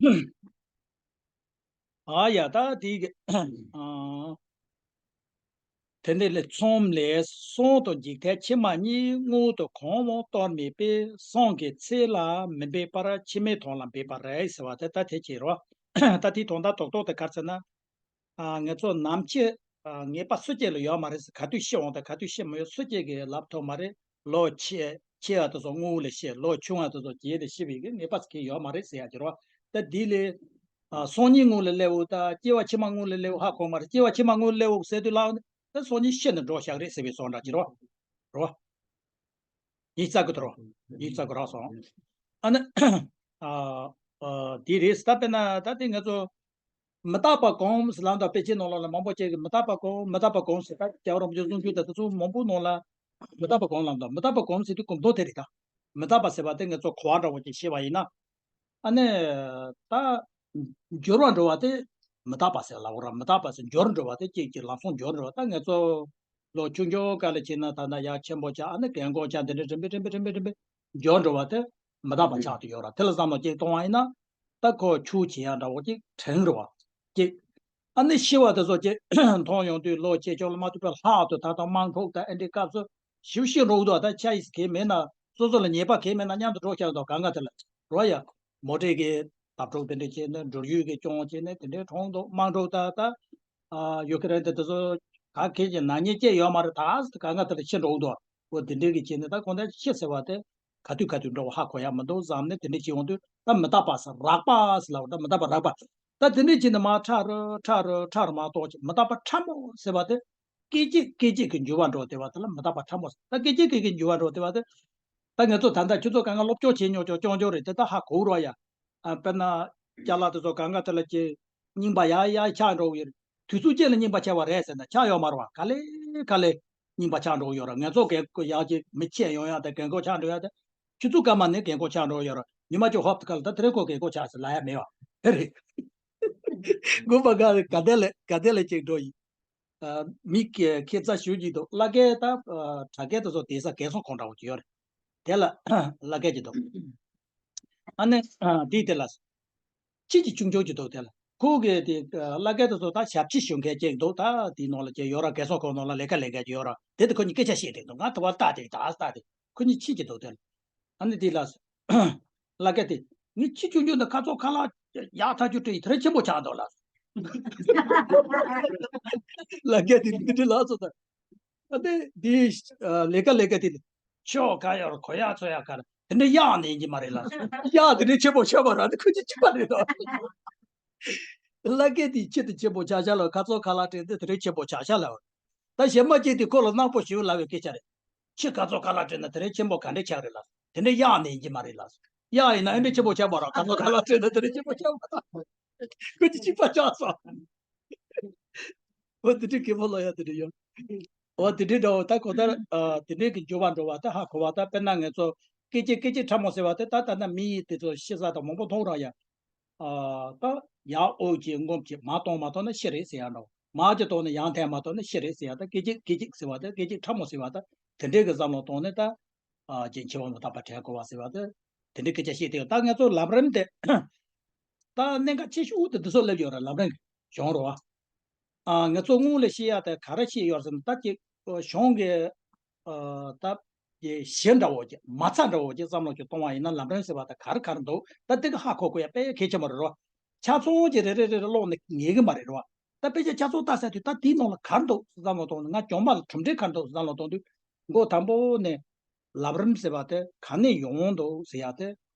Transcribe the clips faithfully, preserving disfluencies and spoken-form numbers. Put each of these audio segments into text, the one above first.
ཨ་ཡ་ད་དེ་གི་ཨ། དེ་ནས་ལས་ཚོམ་ལས་སོང་དང་འཇིག་མཐའི་ཕྱི་མ་གཉིས་དངོས་དང་གང་རུང་གཏོར་མེད་པས་སངས་རྒྱས་ཚེ་ལ་མི་འབད་པར་ཕྱི་མའི་དོན་ལ་འབད་པ་རེད་ཟེར་བ་དེ་ད་དེ་བྱེད་རོགས། ད་དེའི་དོན་དག་རྡོག་རྡོག་དེ་ག་རེ་ཟེར་ན། ཨ་ང་ཚོ་ནམ་ཤི་ཨ་ངེས་པ་སུ་གཅིག་ལ་ཡོད་མ་རེད་ཟེར། ག་དུས་ཤི་འོང་དང་ག་དུས་ཤི་མི་ཡོང་སུ་གཅིག་གིས་ལབ་ཐུབ་མ་རེད། ལོ་ཆེ་ཆེ་བ་དེ་ཚོ་སྔོན་ལ་ཤི། ལོ་ཆུང་བ་དེ་ཚོ་རྗེས་ལ་ཤི་བའི་གི་ངེས་པ་གང་ཡོད་མ་རེད་ཟེར་ཡ་གྱི་རོགས། ད་དེ་ལས་ཨ་སང་ཉིན་སྔོན་ལ་སླེབས་འོ་ད་སྐྱེ་བ་ཕྱི་མ་སྔོན་ལ་སླེབས་འོ་ཧ་གོ་མ་རེད། སྐྱེ་བ་ཕྱི་མ་སྔོན་ལ་སླེབས་འོ་ཟེར་དུས་ལ་ད་སང་ཉིན་ཤི་ནས་འགྲོ་བཞག་རེད་ཟེར་བའི་བཟོ་འདྲ་གྱི་རོགས། རོགས། ཡིག་ཚགས་ཀྱི་དོ་རོ། ཡིག་ཚགས་ཀྱི་རག་སོང་། ཨ་ནི། ཨ། ཨ། དེ་རེད། ད་དཔེར་ན་ད་དེ་ང་ཚོ། མི་རྟག་པ་གང་ཟེར་ལབ་འདུག་དཔེ་ཆའི་ནང་ལོགས་ལ་མང་པོ་ཅིག་གིས་མི་རྟག་པ་གང་མི་རྟག་པ་གང་ཟེར་ད་རྒྱལ་བ་རིན་པོ་ཆེ་གསུང་རྒྱུན་དེ་ཚོ་མང་པོ་ནང་ལ་མི་རྟག་པ་གང་ལབ་འདུག་མི་རྟག་པ་གང་ཟེར་དུས་གོམ་མདོ་དེ་རེད་ད། མི་རྟག་པ་ཟེར་བ་དེ་ང་ཚོ་གོ་བ་འདྲ་བོ་ཅིག་ཤེས་པ་ཡིན་ན། ཨ་ནི། ད། འགྱུར་བ་འགྲོ་བ་དེ་མི་རྟག་པ་ཟེར་ལབ་ར། མི་རྟག་པ་ཟེར་འགྱུར་འགྲོ་བ་དེ་གཅིག་གཅིག་ལམ་སང་འགྱུར་འགྲོ་བ། ད་ང་ཚོ་ལོ་ཆུང་ཆུང་སྐབས་ལ་བྱས་ན་ད་ལྟ་ཡར་ཆེན་པོ་ཆགས། ཨ་ནི་རྒན་གོག་ཆགས། འདི་འདྲ་རིམ་པས་རིམ་པས་རིམ་པས་རིམ་པས་འགྱུར་འགྲོ་བ་དེ་མི་རྟག་པ་ཆགས་ཏེ་ཡོད་ར། དེ་ལ་བསམ་བློ་གཅིག་གཏོང་བ་ཡིན་ན། ད་ཁོ་ཆུ་བྱེད་ཡ་འདྲ་བོ་གཅིག་དྲན་རེད་བ། གཅིག་ཨ་ནི་ཤི་བ་དེ་ཚོ་གཅིག་མཐོང་ཡོང་དུས་ལོ་ཆེ་ཆུང་ལ་མ་ལྟོས་པར་ལྷག་ཏུ་ད་ལྟ་དམག་འཁྲུག་དང་ཨེ་འདྲའི་སྐབས་སུ་ཞིབ་ཞིབ་འགྲོ་གི་འདུག་ད་ཆ་ཡིས་གས་མེད་ན་སོ་སོ་ལ་ཉེས་པ་གས་མེད་ན་མཉམ་དུ་འགྲོ་བཞག་འདུག་གང་ག་དེ་ལ་རོ་ཡ། མོ་ཊའི་གི་བརྡབ་འཁྲུག་དེ་འདྲ་བྱས་ནས་འགྲུལ་བཞུད་ཀྱི་སྐྱོན་བྱས་ནས་དེ་འདྲའི་གྲོངས་འདུག་དམག་འཁྲུག་ད་ད་ཨ་ཡུ་ཀེ་རེན་དེ་དེ་ཚོ་ག་གས་ཀྱི་ནག་ཉེས་བཅས་ཡོད་མ་རེད། ད་གང་ག་དེ་ལ་ཤི་འགྲོ་གི་འདུག་འོ་དེ་འདྲའི་གི་བྱས་ནས་ད་ཁོང་ཚོ་ཤི་ཟེར་བ་དེ། ག་དུས་ག་དུས་འགྲོ་བ་ཧ་གོ་ཡ་མི་འདུག་བསམ་ནས་དེ་འདྲ་བྱེད་ཡོང་དུས་ད་མི་རྟག་པ་ཟེར་རགས་པ་ཟེར་ལབ་ད་མི་རྟག་པ་རགས་པ། ད་དེ་འདྲ་བྱས་ནས་མར་ཕྲ་རུ་ཕྲ་རུ་ཕྲ་རུ་མར་གཏོང་བྱེད། མི་རྟག་པ་ཕྲ་མོ་ཟེར་བ་དེ། སྐད་ཅིག་སྐད་ཅིག་གི་འགྱུར་བ་འགྲོ་བསྡད་པ་དེ་ལ་མི་རྟག་པ་ཕྲ་མོ་ཟེར། ད་སྐད་ཅིག་སྐད་ཅིག་འགྱུར་བ་འགྲོ་བསྡད་པ་དེ། ད་ང་ཚོ་ད་ལྟ་ཁྱོད་ཚོ་གང་ག་སློབ་སྦྱོང་བྱེད་མྱོང་ཆོག་རྐྱང་རྐྱང་རེད་དེ། ད་ཧ་གོ་རོགས་ཡ། ཨ་དཔེར་ན། ཅ་ལག་དེ་ཚོ་གང་ག་དེ་ལ་ཀྱི་རྙིང་པ་ཡར་ཡར་ཆགས་འགྲོ་གི་ཡོད་རེད། དུས་ཚོད་ཅིག་ལ་རྙིང་པ་ཆགས་པ་རེད་ཟེར་ན་ཆགས་ཡོད་མ་རེད་བ། ག་ལེ་ག་ལེ་རྙིང་པ་ཆགས་འགྲོ་གི་ཡོད་རེད། ང་ཚོ་རྒན་གོག་ཡག་ཅིག་མི་ཆེ་ཡོང་ཡག་དང་རྒན་གོག་ཆགས་འགྲོ་ཡག་དེ། ཆུ་ཚོད་སྐར་མ་ནས་རྒན་གོག་ཆགས་འགྲོ་ཡོད་རེད། ཉི་མ་གཅིག་ཧོབ་ཏེ་ཁ་ལ་ད་དེ་རིང་ཁོ་རྒན་གོག་ཆགས་ཟེར་ལབ་ཡ་མེད་བ། དེ་རེད། དགོངས་པ་ག་ག་དེ་ལ་ག་དེ་ལ་ཅིག་འགྲོ་ཡིན། ཨ་མི་སྐད་ཁྱད་མཚར་ཞེ་པོ་ཅིག་འདུག་བླ་སྐད་དང་ཨ་བྲག་སྐད་དེ་ཚོ་དེང་སང་རྒན་གསོ་ཁང་འདྲ་བོ་ཅིག་ཡོད་རེད། དེ་ལ་བླ་སྐད་ཅིག་འདུག་ཨ་ནི་ཨ་དེའི་དེ་ལ་ཁྱི་ཅིག་ཆུང་ཆུང་ཅིག་འདུག་དེ་ལ་ཁོ་གི་དེ་ཨ་བླ་སྐད་དེ་ཚོ་ད་ཞབས་ཕྱི་ཞུ་མཁན་ཅིག་འདུག་ད་དེའི་ནང་ལ་ཅིག་ཡོད་ར། རྒན་གསོ་ཁང་ནང་ལ་ལས་ཀ་ལས་མཁན་ཅིག་ཡོད་ར། དེ་དེ་ཁོ་གཉིས་སྐད་ཆ་བཤད་བསྡད་འདུག་ང་དེ་བ་ལྟ་དེ་ད་ལྟ་དེ་ཁོ་གཉིས་ཁྱི་ཅིག་འདུག་དེ་ལ། ཨ་ནི་དེ་ལ། བླ་སྐད་དེ། ངས་ཁྱི་ཆུང་ཆུང་འདི་ཁ་ཚོ་ཁ་ལག་ཡག་ཐག་ཆོད་སྤྲད་ཡིན། དེ་རིང་ཆེན་པོ་ཆགས་འདུག་ལ། བླ་སྐད་དེ་འདི་འདྲ་ལབ་སོང་ད། ཨ་ནི་དེ་ལས་ཀ་ལས་ཀ་དེ་ལ། ཆོ་ག་ཡོད་ར་གོ་ཡག་ཚོ་ཡག་ག་ར་དེ་འདྲ་གཡག་ནས་ཡིན་གྱི་མ་རེད་ལ། གཡག་དེ་འདྲ་ཆེན་པོ་ཆགས་པ་ར་དེ་ཁོ་ཆི་ཆི་པ་རེད་ལ། བླ་སྐད་དེ་ཁྱི་དེ་ཆེན་པོ་ཆགས་ཤག་ལ། ཁ་ཚོ་ཁ་ལག་སྤྲད་དེ་དེ་རིང་ཆེན་པོ་ཆགས་ཤག་ལ། ད་གཞན་མ་གཅིག་དེ་ཁོ་ལ་གནག་པོ་ཞེ་པོ་ལབ་པའི་སྐད་ཆ་རེད། ཁྱི་ཁ་ཚོ་ཁ་ལག་སྤྲད་ན་དེ་རིང་ཆེན་པོ་ག་འདྲས་ཆགས་རེད་ལ། དེ་འདྲས་གཡག་ནས་ཡིན་གྱི་མ་རེད་ལ། གཡག་ཡིན་ན་ཨེ་འདྲས་ཆེན་པོ་ཆགས་པ་ར། ཁ་ཚོ་ཁ་ལག་སྤྲད་ན་དེ་འདྲས་ཆེན་པོ་ཆགས་པ་ར། ཁོ་ཅི་གཅིག་པ་ཆགས་སོང་། འོ་དེ་འདྲས་གད་མོ་ལོག་ཡ་དེ་འདྲས་ཡོད། འོ་དེ་འདྲས་འདྲ་བོ་ད་གོ་ད་དེ་འདྲས་ཀྱི་འགྱུར་བ་འགྲོ་བ་ད་ཧ་གོ་བ། ད་དཔེར་ན་ང་ཚོ་སྐད་ཅིག་སྐད་ཅིག་ཕྲ་མོ་ཟེར་བ་དེ་ད་ད་ལྟ་མི་ཡིས་དེ་ཚོ་ཤི་ས་དང་མང་པོ་མཐོང་ར་ཡ། ཨ་ད་ཡར་དབུགས་ཀྱིས་རྔུབ་ཀྱིས་མར་གཏོང་མ་ཐུབ་ན་ཤི་རེད་ཟེར་ཡ་འདྲ་བོ། མར་གྱིས་གཏོང་ནས་ཡར་འཐེན་མ་ཐུབ་ན་ཤི་རེད་ཟེར་ཡ། ད་སྐད་ཅིག་སྐད་ཅིག་ཟེར་བ་ད་སྐད་ཅིག་ཕྲ་མོ་ཟེར་བ་ད་དེ་འདྲས་ཀྱི་བསམ་བློ་གཏོང་ནས་ད་ཨ་རྒྱུན་ཆད་པ་མི་རྟག་པ་དྲན་དགོས་པ་ཟེར་བ་ད་དེ་འདྲས་སྐད་ཆ་བཤད་དེ་ཡོད། ད་ང་ཚོ་ལམ་རིམ་དེ་ད་གནད་འགག་ཆེ་ཤོས་དེ་འདི་ཚོ་སླེབས་ཡོད་རེད། ལམ་རིམ་གྱི་གཞུང་རེད་བ། ཨ་ང་ཚོ་སྔོན་ལ་ཤེས་ཡ་དེ་ག་རེ་ཤེས་ཡོད་ཟེར་ན་ད་ཅིག་གཞུང་གི་ཨ་ད་ཀྱི་གཞི་འདྲ་བོ་ཅིག་མ་རྩ་འདྲ་བོ་ཅིག་བསམ་བློ་ཅིག་གཏོང་བ་ཡིན་ན་ལམ་རིམ་ཟེར་བ་ད་ག་རེ་ག་རེ་འདུག་ད་དེ་ག་ཧ་གོ་དགོས་ཡ་དཔེ་གལ་ཆེན་པོ་རེད་རོ། ཆ་ཚང་ཅིག་རེ་རེ་རེ་རེ་ཀློག་ནས་ངེས་གི་མ་རེད་རོ། ད་དཔེ་ཆ་ཆ་ཚང་ལྟ་ས་དུས་ད་དེའི་ནང་ལ་ག་རེ་འདུག་བསམ་བློ་གཏོང་ནས་ང་གྱོང་མ་ལ་གྲུབ་འབྲས་ག་རེ་འདུག་བསམ་བློ་གཏོང་དུས་འགོ་དང་པོ་ནས་ལམ་རིམ་ཟེར་བ་དེ་ག་ནས་ཡོང་འདུག་ཟེར་ཡ་དེ།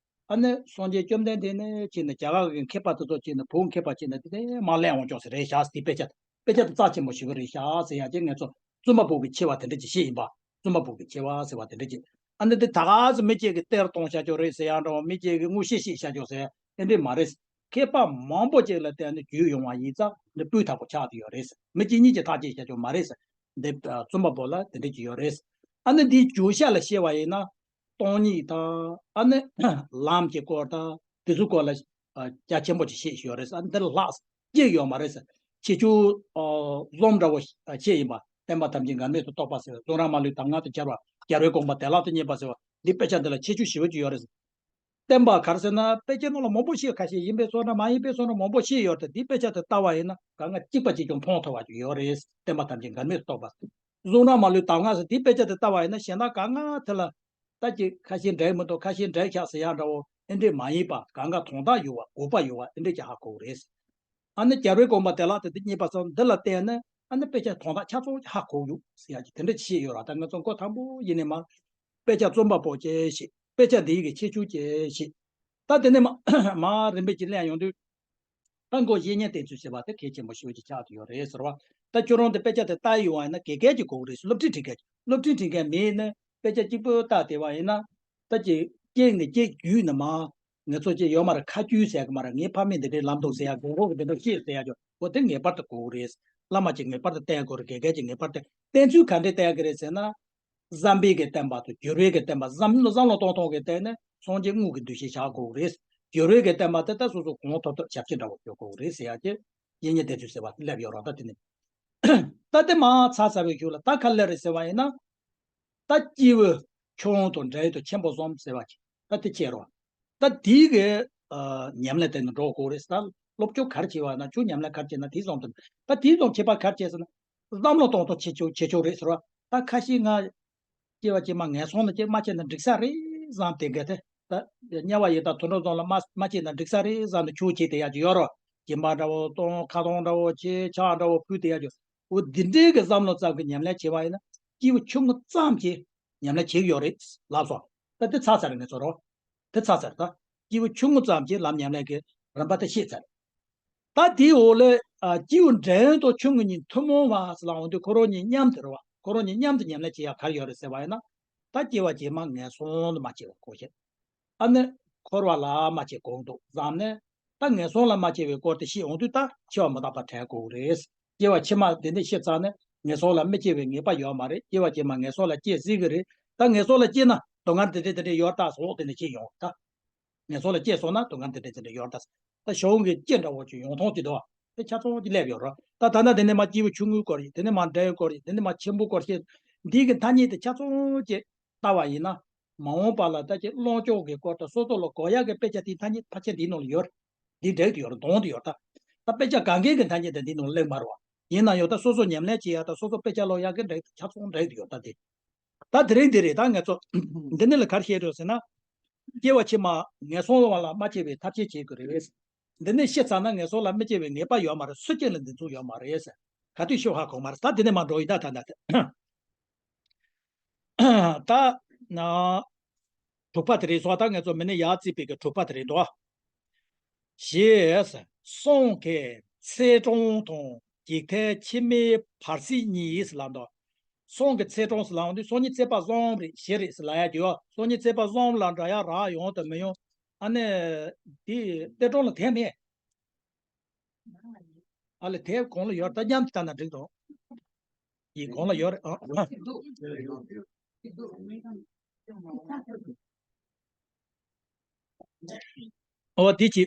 ཨ་ནི་སངས་རྒྱས་བཅོམ་ལྡན་འདས་ནས་བྱས་ནས་རྒྱ་གར་གྱི་མཁས་པ་དེ་ཚོ་བྱས་ནས་བོད་མཁས་པ་བྱས་ནས་དེ་ནས་མར་གླེང་འོང་ཆོག་ཟེར་རེད་ཤག་དེ་དཔེ་ཆ་དཔེ་ཆ་དེ་རྩ་ཆེན་པོ་ཞེ་པོ་རེད་ཤག་ཟེར་ཡ་ཅིག་ང་ཚོ་བཙུན་མ་བོད་ཀྱི་ཆེ་བ་དེ་འདྲ་ཅིག་བཤད་ཡིན་པ། བཙུན་མ་བོད་ཀྱི་ཆེ་བ་ཟེར་བ་དེ་འདྲ་ཅིག་ཨ་ནི་དེ་ད་ག་ཟེ་མི་གཅིག་གིས་གཏེར་གཏོང་བྱ་ཆོག་རེད་ཟེར་ཡ་འདྲ་བ། མི་གཅིག་གིས་དངོས་བཤད་བཤད་བྱ་ཆོག་ཟེར་ཡ་དེ་འདྲ་མ་རེད། མཁས་པ་མང་པོ་ཅིག་ལ་བརྟེན་ནས་བརྒྱུད་ཡོང་བ་ཡིན་ཙང་འདི་སྤུས་དག་པོ་ཆགས་ཏེ་ཡོད་རེད། མི་གཅིག་གཉིས་ཀྱིས་ཐག་བཅད་བྱ་ཆོག་མ་རེད། འདི་བཙུན་མ་བོད་ལ་དེ་འདྲ་ཅིག་ཡོད་རེད། ཨ་ནི་འདིའི་བརྗོད་བྱ་ལ་བཤད་པ་ཡིན་ན། སྟོང་ཉིད་དང་ཨ་ནི་ལམ་གྱི་སྐོར་དང་དེ་ཚོའི་སྐོར་ལ་རྒྱ་ཆེན་པོ་ཅིག་བཤད་ཡོད་རེད། ཨ་ནི་འདི་ལ་ལྷག་ཅིག་ཡོད་མ་རེད། ཁྱད་ཆོས་རྩོམ་འདྲ་བོ་བཤད་ཡིན་པ། བསྟན་པ་ཐམས་ཅད་འགལ་མེད་དུ་རྟོགས་པ་ཟེར་བ། གསུང་རབ་མ་ལུས་གདམས་ངག་ཏུ་སྦྱར་བ། རྒྱལ་བའི་དགོངས་པ་བདེ་བླག་ཏུ་བརྙེས་པ་ཟེར་བ། འདི་དཔེ་ཆ་འདི་ལ་ཁྱད་ཆོས་ཞེ་པོ་ཅིག་ཡོད་རེད། བསྟན་པ་ག་རེ་ཟེར་ན་དཔེ་ཆའི་ནང་ལ་མང་པོ་བཤད། ཁ་ཤས་ཡིན་པའི་བཟོ་འདྲ་མ་ཡིན་པའི་བཟོ་འདྲ་མང་པོ་བཤད་ཡོད་རེད། དེ་དཔེ་ཆ་དེ་ལྟ་བ་ཡིན་ན་གང་ག་གཅིག་པ་གཅིག་ཀྱང་མཐོང་ཐུབ་པ་ཅིག་ཡོད་རེད། བསྟན་པ་ཐམས་ཅད་འགལ་མེད་དུ་རྟོགས་པ། གཟུངས་སྔགས་མ་ལུས་གདམས་ངག་ཟེར་དེ་དཔེ་ཆ་དེ་ལྟ་བ་ཡིན་ན་གཞན་དག་གང་ག་དེ་ལ་ད་ཅིག་ཁ་ཤས་འགྲིག་མི་འདུག་ཁ་ཤས་འགྲིག་ཤག་ཟེར་ཡག་འདྲ་བོ་ཨེ་འདྲས་མ་ཡིན་པ། གང་ག་དོན་དག་ཡོད་པ་དགོས་པ་ཡོད་པ་ཨེ་འདྲས་ཀྱང་ཧ་གོ་གི་རེད། ཨ་ནི་རྒྱལ་བའི་དགོངས་པ་བདེ་བླག་ཏུ་འདི་རྙེད་པ་སོགས་འདི་ལ་བརྟེན་ནས་ཨ་ནི་དཔེ་ཆ་དོན་དག་ཆ་ཚང་ཧ་གོ་ཡོད་ཟེར་ཡག་ཅིག་དེ་འདྲ་བཤད་ཡོད་ར། ད་ང་ཚོ་མགོ་དང་པོ་ཡིན་ནས་མར་དཔེ་ཆ་རྩོམ་པ་པོ་ཅིག་བཤད། དཔེ་ཆ་འདི་ཡི་གི་ཁྱད་ཆོས་ཅིག་བཤད། ད་དེ་ནས་མ་མར་རིམ་པས་ཅིག་གླེང་ཡོང་དུས། ད་མགོ་བཤེས་གཉེན་བསྟེན་ཚུལ་ཟེར་བ་དེ་གལ་ཆེན་པོ་ཞེ་པོ་ཅིག་ཆགས་བསྡད་ཡོད་རེད་ཟེར་བ། ད་ཁྱོད་རང་དེ་དཔེ་ཆ་དེ་ལྟ་ཡི་ཡོང་བ་ཡིན་ན་དགེ་རྒན་གྱིས་གོ་གི་རེད་ཟེར། སློབ་ཁྲིད་ཁྲིད་མཁན་གྱིས། སློབ་ཁྲིད་ཁྲིད་མཁན་མེད་ནི་དཔེ་ཆ་གཅིག་པོ་ལྟ་བསྡད་པ་ཡིན་ན། ད་ཅིག་སྐྱེས་ནས་སྐྱེས་རྒྱུད་ནས་མར་ངེད་ཚོ་ཅིག་ཡོད་མ་རེད། ཁ་བཅུ་ཟེར་གི་མ་རེད། ངའི་ཕ་མས་འདི་འདྲའི་ལབ་འདུག་ཟེར་ཡག་གི། གོང་རོགས་ཀྱིས་འདི་འདྲ་བཤད་ཟེར་ཡག་གི། འོ་དེ་ངེས་པར་དུ་གོ་གི་རེད། བླ་མ་ཅིག་ངེས་པར་དུ་བསྟེན་དགོས་རེད། དགེ་རྒན་ཅིག་ངེས་པར་དུ། བསྟེན་ཚུལ་ག་འདྲས་བསྟེན་ཡག་གི་རེད་ཟེར་ན། བསམ་པའི་གི་བསྟན་པ་དང་། སྦྱོར་བའི་གི་བསྟན་པ། བསམ་བློ་བསམ་བློ་གཏོང་སྟངས་ཀྱི་སྟེང་ནས་སངས་རྒྱས་དངོས་ཀྱི་འདུ་ཤེས་བཞག་དགོས་རེད། སྦྱོར་བའི་གི་བསྟན་པ་དེ་ད་སོ་སོ་གོང་མཐོར་ཐོན་ཞབས་ཕྱི་འདྲ་བོ་སྤྱོད་དགོས་རེད་ཟེར་ཡག་གི་བཤེས་གཉེན་བསྟེན་ཚུལ་ཟེར་བ་སླེབས་ཡོད་རེད། ད་དེ་ནི་ད་དེ་མར་ཚར་ཚར་བའི་གཞུག་ལ་ད་ག་རེ་རེད་ཟེར་བ་ཡིན་ན། ད་སྐྱེས་བུ་ཆུང་དང་འབྲིང་དང་ཆེན་པོ་གསུམ་ཟེར་བ་ཅིག་ད་དེ་ཁྱེར་རོ། ད་དེའི་གི་ཨ་ཉམས་ལེན་དེ་ནི་འགྲོ་དགོས་རེད། ད་སློབ་སྦྱོང་ག་རེ་བྱེད་པ་ན། ཆོས་ཉམས་ལེན་ག་རེ་བྱེད་ན་དེ་བཟང་དུ། ད་དེ་བཟང་བྱེད་པ་ག་རེ་བྱེད་ཟེར་ན། བསམ་བློ་གཏོང་སྟངས་བྱེད་ཆོག་བྱེད་ཆོག་རེད་ཟེར་བ། ད་ཁ་ཤས་ང་སྐྱེ་བ་རྗེས་མ་ངན་སོང་ལ་སྐྱེ་མ་སྐྱེས་ན་འགྲིག་ས་རེད་བསམ་བསྡད་མཁན་དེ། ད་དམྱལ་བ་ཡི་དྭགས་དུད་འགྲོ་ཚོ་ལ་མ་མ་སྐྱེས་ན་འགྲིག་ས་རེད་བསམ་ནས་ཆོས་བྱེད་བསྡད་ཡག་ཅིག་ཡོད་རེད། སྦྱིན་པ་འདྲ་བོ་གཏོང་། ཁ་ཏོན་འདྲ་བོ་བྱེད། ཕྱག་འདྲ་བོ་ཕུལ་བསྡད་ཡག་ཅིག་འོ་འདི་འདྲའི་གི་བསམ་བློ་ཙམ་གྱི་ཉམས་ལེན་བྱེད་པ་ཡིན་ན། སྐྱེས་བུ་ཆུང་ངུ་ཙམ་གྱིས་ཉམས་ལེན་བྱེད་ཀྱི་ཡོད་རེད་ལབ་སོང་། ད་དེ་ཚར་ཚར་རེད་ངེད་ཚོ་རོ། དེ་ཚར་ཚར། ད་སྐྱེས་བུ་ཆུང་ངུ་ཙམ་གྱིས་ལམ་ཉམས་ལེན་གྱི་རིམ་པ་དེ་ཤེས་ཚར། ད་དེའི་འོག་ལ་ཨ་སྐྱེས་བུ་འབྲིང་དང་ཆུང་ངུ་གཉིས་ཐུན་མོང་བ་ཟེར་ལབ་ཡོང་དུས། ཁོ་རང་གཉིས་མཉམ་དུ་རེད་བ། ཁོ་རང་གཉིས་མཉམ་དུ་ཉམས་ལེན་བྱེད་ཡག་ག་རེ་ཡོད་རེད་ཟེར་བ་ཡིན་ན། ད་སྐྱེ་བ་རྗེས་མ་ངན་སོང་ལ་མ་སྐྱེ་བ་གོ་ཤེས། ཨ་ནི་འཁོར་བ་ལ་མ་སྐྱེ་གོང་དུ་བསམ་ནས། ད་ངན་སོང་ལ་མ་སྐྱེ་བའི་སྐོར་དེ་ཤེས་ཡོང་དུས། ད་འཆི་བ་མི་རྟག་པ་དྲན་དགོས་རེད། སྐྱེ་བ་ཕྱི་མ་འདི་འདྲ་ཤི་ཚར་ནས་ངན་སོང་ལ་མི་སྐྱེ་བའི་ངེས་པ་ཡོད་མ་རེད། སྐྱེ་བ་རྗེས་མ་ངན་སོང་ལ་སྐྱེ་སྲིད་ཀྱི་རེད། ད་ངན་སོང་ལ་སྐྱེས་ན་སྡུག་བསྔལ་འདི་འདྲ་འདི་འདྲ་ཡོད་ད་ཟེར་འོག་དེ་ནས་ཤེས་ཡོང་ད། ངན་སོང་ལ་སྐྱེས་སོང་ན་སྡུག་བསྔལ་འདི་འདྲ་འདི་འདྲ་ཡོད་ད། ད་ཞའོ་གི་སྐྱེ་འདྲ་བོ་ཅིག་ཡོང་མཐོང་ཅིག་འདུག་དེ་ཆ་ཚང་ཅིག་སླེབས་ཡོད་རེད། ད་ད་ལྟ་དེ་ནས་མར་སྐྱེས་བུ་ཆུང་ངུའི་སྐོར་ཡིན། དེ་ནས་མར་འབྲིང་བའི་སྐོར་ཡིན། དེ་ནས་མར་ཆེན་པོའི་སྐོར་བཤད། འདི་གི་ཐ་སྙད་དེ་ཆ་ཚང་ཅིག་ལྟ་བ་ཡིན་ན། མ་འོངས་པ་ལ་ད་ཅིག་བླང་ཆོག་གི་སྐོར་དང་། སོ་སོ་ལ་གོ་ཡག་གི་དཔེ་ཆ་དེའི་ཐ་སྙད་ཕལ་ཆེར་འདིའི་ནང་ལ་ཡོད། འདི་འགྲིག་ཏུ་ཡོད་རེད། འདོན་དུ་ཡོད་ད། ད་དཔེ་ཆ་གང་གའི་གི་ཐ་སྙད་དེ་འདིའི་ནང་ལ་སླེབས་མ་རེད་བ། ཡིན་ན་ཡང་ད་སོ་སོ་ཉམས་ལེན་བྱེད་ཡག་དང་། སོ་སོ་དཔེ་ཆ་ཀློག་ཡག་གི་འགྲིག་ཆ་ཚང་འགྲིག་ཏུ་ཡོད་ད། དེ་ད་དེ་རིང་འདི་རེད། ད་ངེད་ཚོ་འདི་ནས་ལ་ག་རེ་བཤད་འདོད་ཟེར་ན། སྐྱེ་བ་ཕྱི་མ་ངན་སོང་ལ་མ་སྐྱེ་བའི་ཐབས་ཤེས་བྱེད་དགོས་རེད། འདི་ནས་ཤི་ཚར་ན་ངན་སོང་ལ་མི་སྐྱེ་བའི་ངེས་པ་ཡོད་མ་རེད། སུ་གཅིག་ལ་འདི་ཚོ་ཡོད་མ་རེད་ཟེར། ག་དུས་ཤི་ཧ་གོ་མ་རེད། ད་འདི་ནས་མར་འགྲོ་ཡིན་ད། ད་ད་ད། ད་ན་དྲུག་པ་དེ་རེད་སོང་། ད་ངེད་ཚོ་མི་ནི་ཡར་བརྩིས་པའི་གི་དྲུག་པ་དེ་རེད་དོ། ཞེས་གསུང་གི་ཚེ་གྲངས་དང་། འཇིག་རྟེན་ཕྱི་མའི་བར་སྲིད་གཉིས་ལབ་འདུག་གསུང་གི་ཚེ་གྲངས་ཟེར་ལབ་ཡོང་དུས། སང་ཉིན་ཚེས་པ་གསུམ་རེད། བཞི་རེད་ཟེར་ལབ་ཡག་ཅིག་ཡོད། སང་ཉིན་ཚེས་པ་གསུམ་ལ་འདྲ་ཡག་རག་ཡོང་དང་མི་ཡོང་། ཨ་ནི་དེ་གཏེར་སྒྲོམ་ལ་དེབ་མེད། ཨ་ལས་དེབ་གང་ལ་ཡོད། ད་མཉམ་དུ་བལྟས་ན་འགྲིག་འདུག་ཡིན། གང་ལ་ཡོད་རེད། ཨ། ཨོ་དེ་ཅི།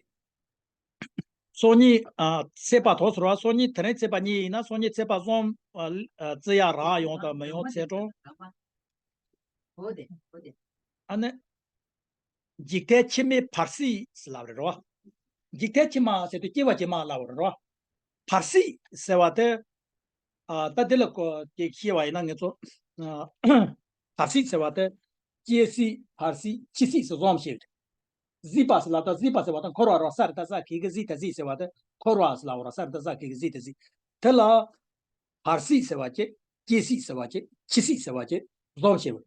སང་ཉིན་ཨ་ཚེས་པ་དོ་ཟེར་བ། སང་ཉིན་དེ་རིང་ཚེས་པ་གཉིས་ཡིན་ན། སང་ཉིན་ཚེས་པ་གསུམ་ཨ་ཨ་བརྩི་ཡག་རག་ཡོང་དང་མི་ཡོང་། ཚེས་གྲངས། ཨ་ནི། འཇིག་རྟེན་ཕྱི་མའི་བར་སྲིད་ཟེར་ལབ་རེད་རོ། འཇིག་རྟེན་ཕྱི་མ་ཟེར་དུས་སྐྱེ་བ་རྗེས་མ་ལབ་རེད་རོ། བར་སྲིད་ཟེར་བ་དེ། ཨ་ད་དེ་ལ་གོ་དེ་ཤེས་པ་ཡིན་ན་ངེད་ཚོ། ཨ་བར་སྲིད་ཟེར་བ་དེ། སྐྱེ་སྲིད། བར་སྲིད། འཆི་སྲིད་ཟེར་གསུམ་ཤེས་རེད། གཟིགས་པ་ཟེར་ལབ་ད། གཟིགས་པ་ཟེར་བ་དེ་འཁོར་བ་རོ། ས་ར་བཏགས་སྲ་གི་གུ་གཟིགས། ད་གཟིགས་ཟེར་བ་དེ་འཁོར་བ་ཟེར་ལབ་རོ། ས་ར་བཏགས་སྲ་གི་གུ་གཟིགས། ད་གཟིགས། དེ་ལ། བར་སྲིད་ཟེར་བ་ཅིག་སྐྱེ་སྲིད་ཟེར་བ་ཅིག་འཆི་སྲིད་ཟེར་བ་ཅིག་གསུམ་ཤེས་པ།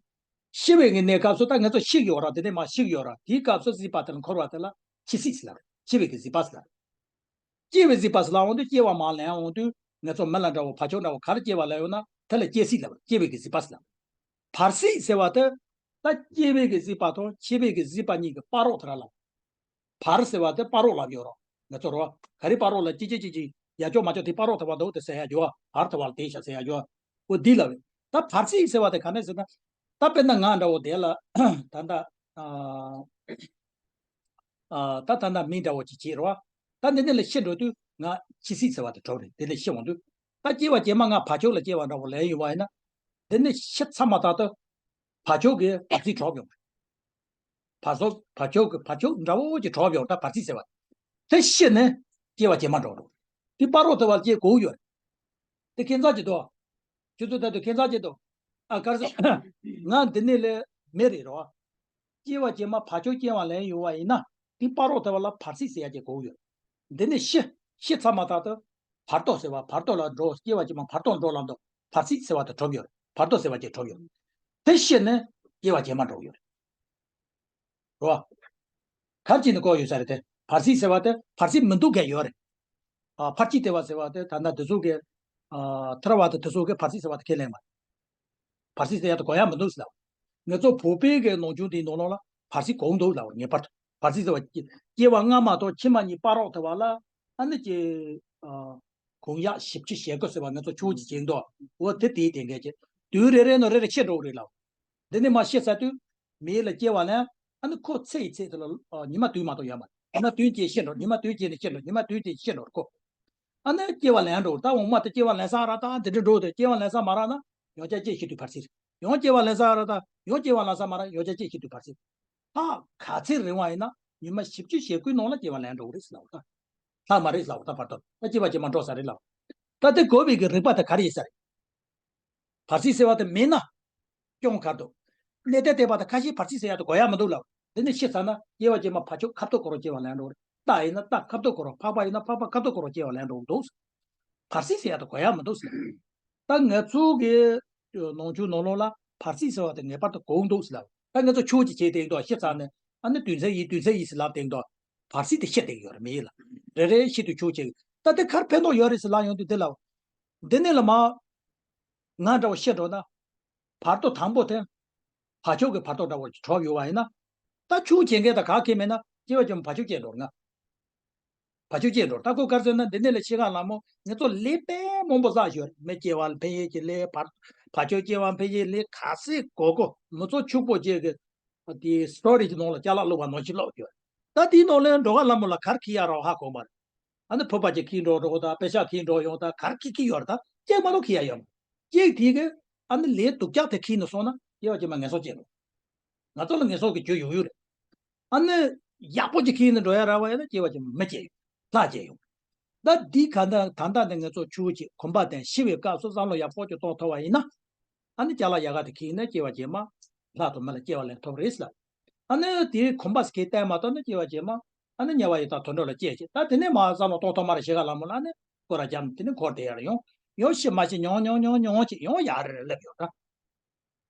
ཤི་བའི་གི་གནས་སྐབས་སུ་ད་ངེད་ཚོ་ཤི་གི་ཡོད་ར། དེ་ནས་མར་ཤི་གི་ཡོད་ར། དེའི་སྐབས་སུ་གཟིགས་པ་དེ་ལ། འཁོར་བ་དེ་ལ་འཆི་སྲིད་ཟེར་ལབ་རེད། འཆི་བའི་གི་གཟིགས་པ་ཟེར་ལབ་རེད། སྐྱེ་བའི་གཟིགས་པ་ཟེར་ལབ་འོང་དུས། སྐྱེ་བ་མར་ལེན་འོང་དུས་ངེད་ཚོ་མི་ལ་འདྲ་བོ་བ་ཕྱུགས་འདྲ་བོ་ག་རེ་སྐྱེ་བ་ལབ་ཡོང་ན། དེ་ལ་སྐྱེ་སྲིད་ལབ་རེད། སྐྱེ་བའི་གི་གཟིགས་པ་ཟེར་ལབ་རེད། བར་སྲིད་ཟེར་བ་དེ། ད་སྐྱེ་བའི་གི་གཟིགས་པ་དང་འཆི་བའི་གི་གཟིགས་པ་གཉིས་ཀྱི་བར་རོ་དེ་ར་ལབ། བར་ཟེར་བ་དེ་བར་རོ་ལབ་ཡོད་རོ། ང་ཚོ་རོ། ག་རེ་བར་རོ་ལ་ཅི་ཅི་ཅི་ཅི་ཡ་ཅོག་མ་ཅོག་དེ་བར་རོ་ཐུབ་པ་འདུག་དེ་ཟེར་ཡ་ཅོག་བར་ཐུབ་པ་ལ་དེ་ཤ་ཟེར་ཡ་ཅོག་འོ་འདི་ལབ། ད་བར་སྲིད་ཟེར་བ་དེ་ག་ནས་ཟེར་ན། ད་དཔེར་ན་ང་འདྲ་བོ་དེ་ལ་ད་ལྟ་ཨ་ཨ་ད་ད་ལྟ་མི་འདྲ་བོ་ཅིག་བྱེད་རོ། ད་འདི་ནས་ལ་ཤི་འགྲོ་དུས་ང་འཆི་སྲིད་ཟེར་བ་དེ་གྲུབ་རེད། དེ་ནས་ཤི་འོང་དུས་ད་སྐྱེ་བ་རྗེས་མ་ང་བ་ཕྱུགས་ལ་སྐྱེ་བ་འདྲ་བོ་ལེན་ཡོང་བ་ཡིན་ན། འདི་ནས་ཤི་ཚར་མ་ཐག་ཏུ་བ་ཕྱུགས་ཀྱི་བར་སྲིད་གྲུབ་ཡོང་རེད། བར་སོགས་བར་ཆད་ཀྱི་བར་ཆད་འདྲ་བོ་ཅིག་གྲོགས་ཡོད་ད་བར་སྲིད་ཟེར་བ། དེ་ཤི་ནས་སྐྱེ་བ་ཇེ་མང་འགྲོ་འགྲོ། དེ་སྤ་རོ་ཐེ་བ་ལ་སྐྱེ་དགོས་ཡོད་རེད། དེ་ཁྱད་མཚར་གྱི་འདུག་ཁྱོད་ཚོ་ད་དུང་ཁྱད་མཚར་གྱི་འདུག་ཨ་གར་སོ། ང་འདི་ནས་ལས་མི་རེད་རོ། སྐྱེ་བ་ཇེ་མང་བར་ཆད་སྐྱེ་བ་ལེན་ཡོང་བ་ཡིན་ན། དེ་སྤ་རོ་ཐེ་བ་ལ་བར་སྲིད་ཟེར་ཡ་ཅིག་དགོས་ཡོད། འདི་ནས་ཤི་ཤི་ཚར་མ་ཐག་ཏུ་བར་དོ་ཟེར་བ་བར་དོ་ལ་འགྲོ་སྐྱེ་བ་ཇེ་མང་བར་དོ་འགྲོ་ལམ་དུ་བར་སྲིད་ཟེར་བ་དེ་གྲུབ་ཡོད་རེད། བར་དོ་ཟེར་བ་ཅིག་གྲུབ་ཡོད་རེད། དེ་ཤི་ནས་སྐྱེ་བ་ཇེ་མང་འགྲོ་ཡོད་རེད། རོ། གར་གྱིས་ནི་བཀོད་ཡོད་ས་རེད་དེ། བར་སྲིད་ཟེར་བ་དེ་བར་སྲིད་མི་འདུག་གས་ཡོད་རེད། ཨ་ཕར་གྱིས་ལྟེ་བ་ཟེར་བ་དེ་ད་ལྟ་འདི་ཚོ་གི་ཨ་ཐར་བ་དེ་དེ་ཚོ་གི་བར་སྲིད་ཟེར་བ་དེ་ཁས་ལེན་མ་རེད། བར་སྲིད་ཟེར་ཡ་དེ་གོ་ཡ་མི་འདུག་ཟེར་ལ། ངེད་ཚོ་བོད་པའི་གི་ནང་ཆུང་དེའི་ནང་ལོགས་ལ་བར་སྲིད་གོ་འདུག་ལ་ངེས་པར་དུ་བར་སྲིད་ཟེར་བ་སྐྱེ་བ་སྔ་མ་དང་ཕྱི་མ་གཉིས་སྤ་རོ་ཐེ་བ་ལ་ཨ་ནི་ཀྱི་ཨ་གུང་ཡག་བཞི་བཅུ་ཞེ་དགུ་ཟེར་བ་ངེད་ཚོ་ཆུང་ཅིག་ཅིག་འདུག་འོ་དེ་དེའི་དེ་འགས་ཀྱི་དུས་རེ་རེ་ནང་རེ་རེ་ཤི་འགྲོ་གི་རེད་ལ། འདི་ནི་མ་ཤི་ས་དུས། མི་ལ་སྐྱེ་བ་ལེན། ཨ་ནི་ཁོ་ཚེ་ཡི་ཚེ་དེ་ལ་ཨ་ཉི་མ་བདུན་མ་གཏོགས་ཡོད་མ་རེད། ཉི་མ་བདུན་སྐྱེས་ཤི་འགྲོ། ཉི་མ་བདུན་སྐྱེས་ནས་ཤི་འགྲོ། ཉི་མ་བདུན་སྐྱེས་ཤི་འགྲོ་ཁོ། ཨ་ནི་སྐྱེ་བ་ལེན་འགྲོ། ད་འོ་མ་དེ་སྐྱེ་བ་ལེན་ས་ར་ད་དེ་འདྲ་འགྲོ་དེ་སྐྱེ་བ་ལེན་ས་མ་རག་ན་ཡང་བསྐྱར་སྐྱེ་ཤི་དུས་བར་སྲིད། ཡང་སྐྱེ་བ་ལེན་ས་ར་ད་ཡང་སྐྱེ་བ་ལེན་ས་མ་རག་ཡང་བསྐྱར་སྐྱེ་ཤི་དུས་བར་སྲིད། ད་ག་ཚད་རིང་བ་ཡིན་ན་ཉི་མ་བཞི་བཅུ་ཞེ་དགུའི་ནང་ལ་སྐྱེ་བ་ལེན་འགྲོ་གི་རེད་ཟེར་ལབ་ད། ལྷག་མ་རེད་ལབ་ད་བར་དོ། ད་སྐྱེ་བ་ཇེ་མང་འགྲོ་ས་རེད་ལབ། ད་དེ་དགོས་པའི་གི་རིགས་པ་དེ་ག་རེ་ཡིན་ས་རེད། བར་སྲིད་ཟེར་བ་དེ་མེད་ན། སྐྱོན་ག་འདུག་གནས་བརྟན་བསྟན་པ་དང་ཁ་ཤས་བར་སྲིད་ཟེར་ཡ་དེ་གོ་ཡ་མི་འདུག་ལབ། འདི་ནི་ཤི་ཚར་ན་སྐྱེ་བ་ཇེ་མང་བར་ཆད་ཁ་ཐུག་ཁོ་རང་སྐྱེ་བ་ལེན་འགྲོ་རེད། རྟ་ཡིན་ན་རྟ་ཁ་ཐུག་ཁོ་རང་། ཕག་པ་ཡིན་ན་ཕག་པ་ཁ་ཐུག་ཁོ་རང་སྐྱེ་བ་ལེན་འགྲོ་འདུག་བར་སྲིད་ཟེར་ཡ་དེ་གོ་ཡ་མི་འདུག་ཟེར། ད་ང་ཚོ་གི་ནང་ཆོས་ནང་ལོགས་ལ་བར་སྲིད་ཟེར་བ་དེ་ངེས་པར་དུ་གོ་འདུག་ཟེར་ལབ། ད་ང་ཚོ་ཆོས་ཀྱི་ཆེད་དེ་འདུག་ཤི་ཚར་ནས་ཨ་ནི་དུས་མཚན་ཡིན་དུས་མཚན་ཡིན་ཟེར་ལབ་དེ་འདུག་བར་སྲིད་དེ་ཤི་བསྡད་ཡོད་རེད་མི་ཡིན་ལ། རེ་རེ་ཤི་དུས་ཆོས་ཀྱི་ད་དེ་གར་ཕན་ཐོགས་ཡོད་རེད་ཟེར་ལབ་ཡོང་དུས་དེ་ལ། འདི་ནས་ལ་མ། ང་འདྲ་བོ་ཤི་འགྲོ་ན། བར་དོ་དང་པོ་དེ། བར་ཆད་ཀྱི་བར་དོ་འདྲ་བོ་གྲུབ་ཡོད་པ་ཡིན་ན། ད་ཆུང་བྱེད་མཁན་དང་ག་གེ་མེད་ན་སྐྱེ་བ་ཅུང་བར་ཆད་སྐྱེ་འགྲོ་ང་། བར་ཆད་སྐྱེ་འགྲོ་ད་ཁོ་གར་ཟེར་ན་འདི་ནས་ལ་ཤི་ག་ལ་མོ་ངེད་ཚོ་ལས་དཔེ་མང་པོ་བསགས་ཡོད་རེད། མི་སྐྱེ་བ་ལ་ཕན་ཡས་ཀྱི་ལས་བར་བར་ཆད་སྐྱེ་བ་ཕན་ཡས་ལས་ག་ཚད་གོ་གོ་མི་ཚོ་ཕྱུག་པོ་སྐྱེ་གི་དེའི་story་གི་ནང་ལ་ཅ་ལག་བླུགས་པ་ནང་བཞིན་བླུགས་ཡོད། ད་དེའི་ནང་ལ་འགྲོ་ག་ལ་མོ་ལ་གར་ཁྱེར་ཡ་རོགས་ཧ་གོ་མ་རེད། ཨ་ནི་ཕུར་པ་ཅིག་ཁྱེར་འགྲོ་རོགས་དང་པེ་ཤག་ཁྱེར་འགྲོ་ཡོང་དང་གར་ཁྱེར་ཁྱེར་ཡོད་རེད། ད་ཅེག་མ་གཏོགས་ཁྱེར་ཡ་ཡོད་མ་རེད། ཅེག་དེ་གི་ཨ་ནི་ལས་སྡུག་ཅག་དེ་ཁྱེར་ནས་སོང་ན་སྐྱེ་བ་ཅིག་མ་ངན་སོང་སྐྱེ་འགྲོ། ང་ཚོ་ལ་ངན་སོང་གི་རྒྱུ་ཡོང་ཡོད་རེད། ཨ་ནི་ཡག་པོ་ཅིག་ཁྱེར་ནས་འགྲོ་ཡ་རག་པ་ཡིན་ན་སྐྱེ་བ་ཅིག་མི་སྐྱེ་ཡོང་། ལྷ་སྐྱེ་ཡོང་། ད་འདི་ག་འདྲ་ད་ལྟ་ནས་ང་ཚོ་ཆུ་བོ་ཅིག་གོམ་པ་བསྟན་ཤི་བའི་སྐབས་སུ་བསམ་བློ་ཡག་པོ་ཅིག་གཏོང་ཐུབ་པ་ཡིན་ན། ཨ་ནི་ཅ་ལག་ཡག་ག་དེ་ཁྱེར་ནས་སྐྱེ་བ་ཅིག་མ་ལྷ་དང་མི་ལ་སྐྱེ་བ་ལེན་ཐུབ་རེད་ལ། ཨ་ནི་དེའི་གོམ་པ་ཟེར་བསྟན་མ་ཐུབ་ན་སྐྱེ་བ་ཅིག་མ་ཨ་ནི་དམྱལ་བ་ཡི་དྭགས་དུད་འགྲོ་ལ་སྐྱེ་ཅིག་ད་དེ་ནས་མ་བསམ་བློ་གཏོང་ཐུབ་མ་རེད་ཞེ་ག་ལ་མོ་ལ་ནི་སྐོར་ར་རྒྱབ་ནས་དེ་ནས་འཁོར་བསྡད་ཡ་རེད། ཡོང་ཡོང་ཤི་མ་ཤི་མྱོང་མྱོང་མྱོང་མྱོང་ཅིག་ཡོང་ཡག་རེད་སླེབས་ཡོད་ད།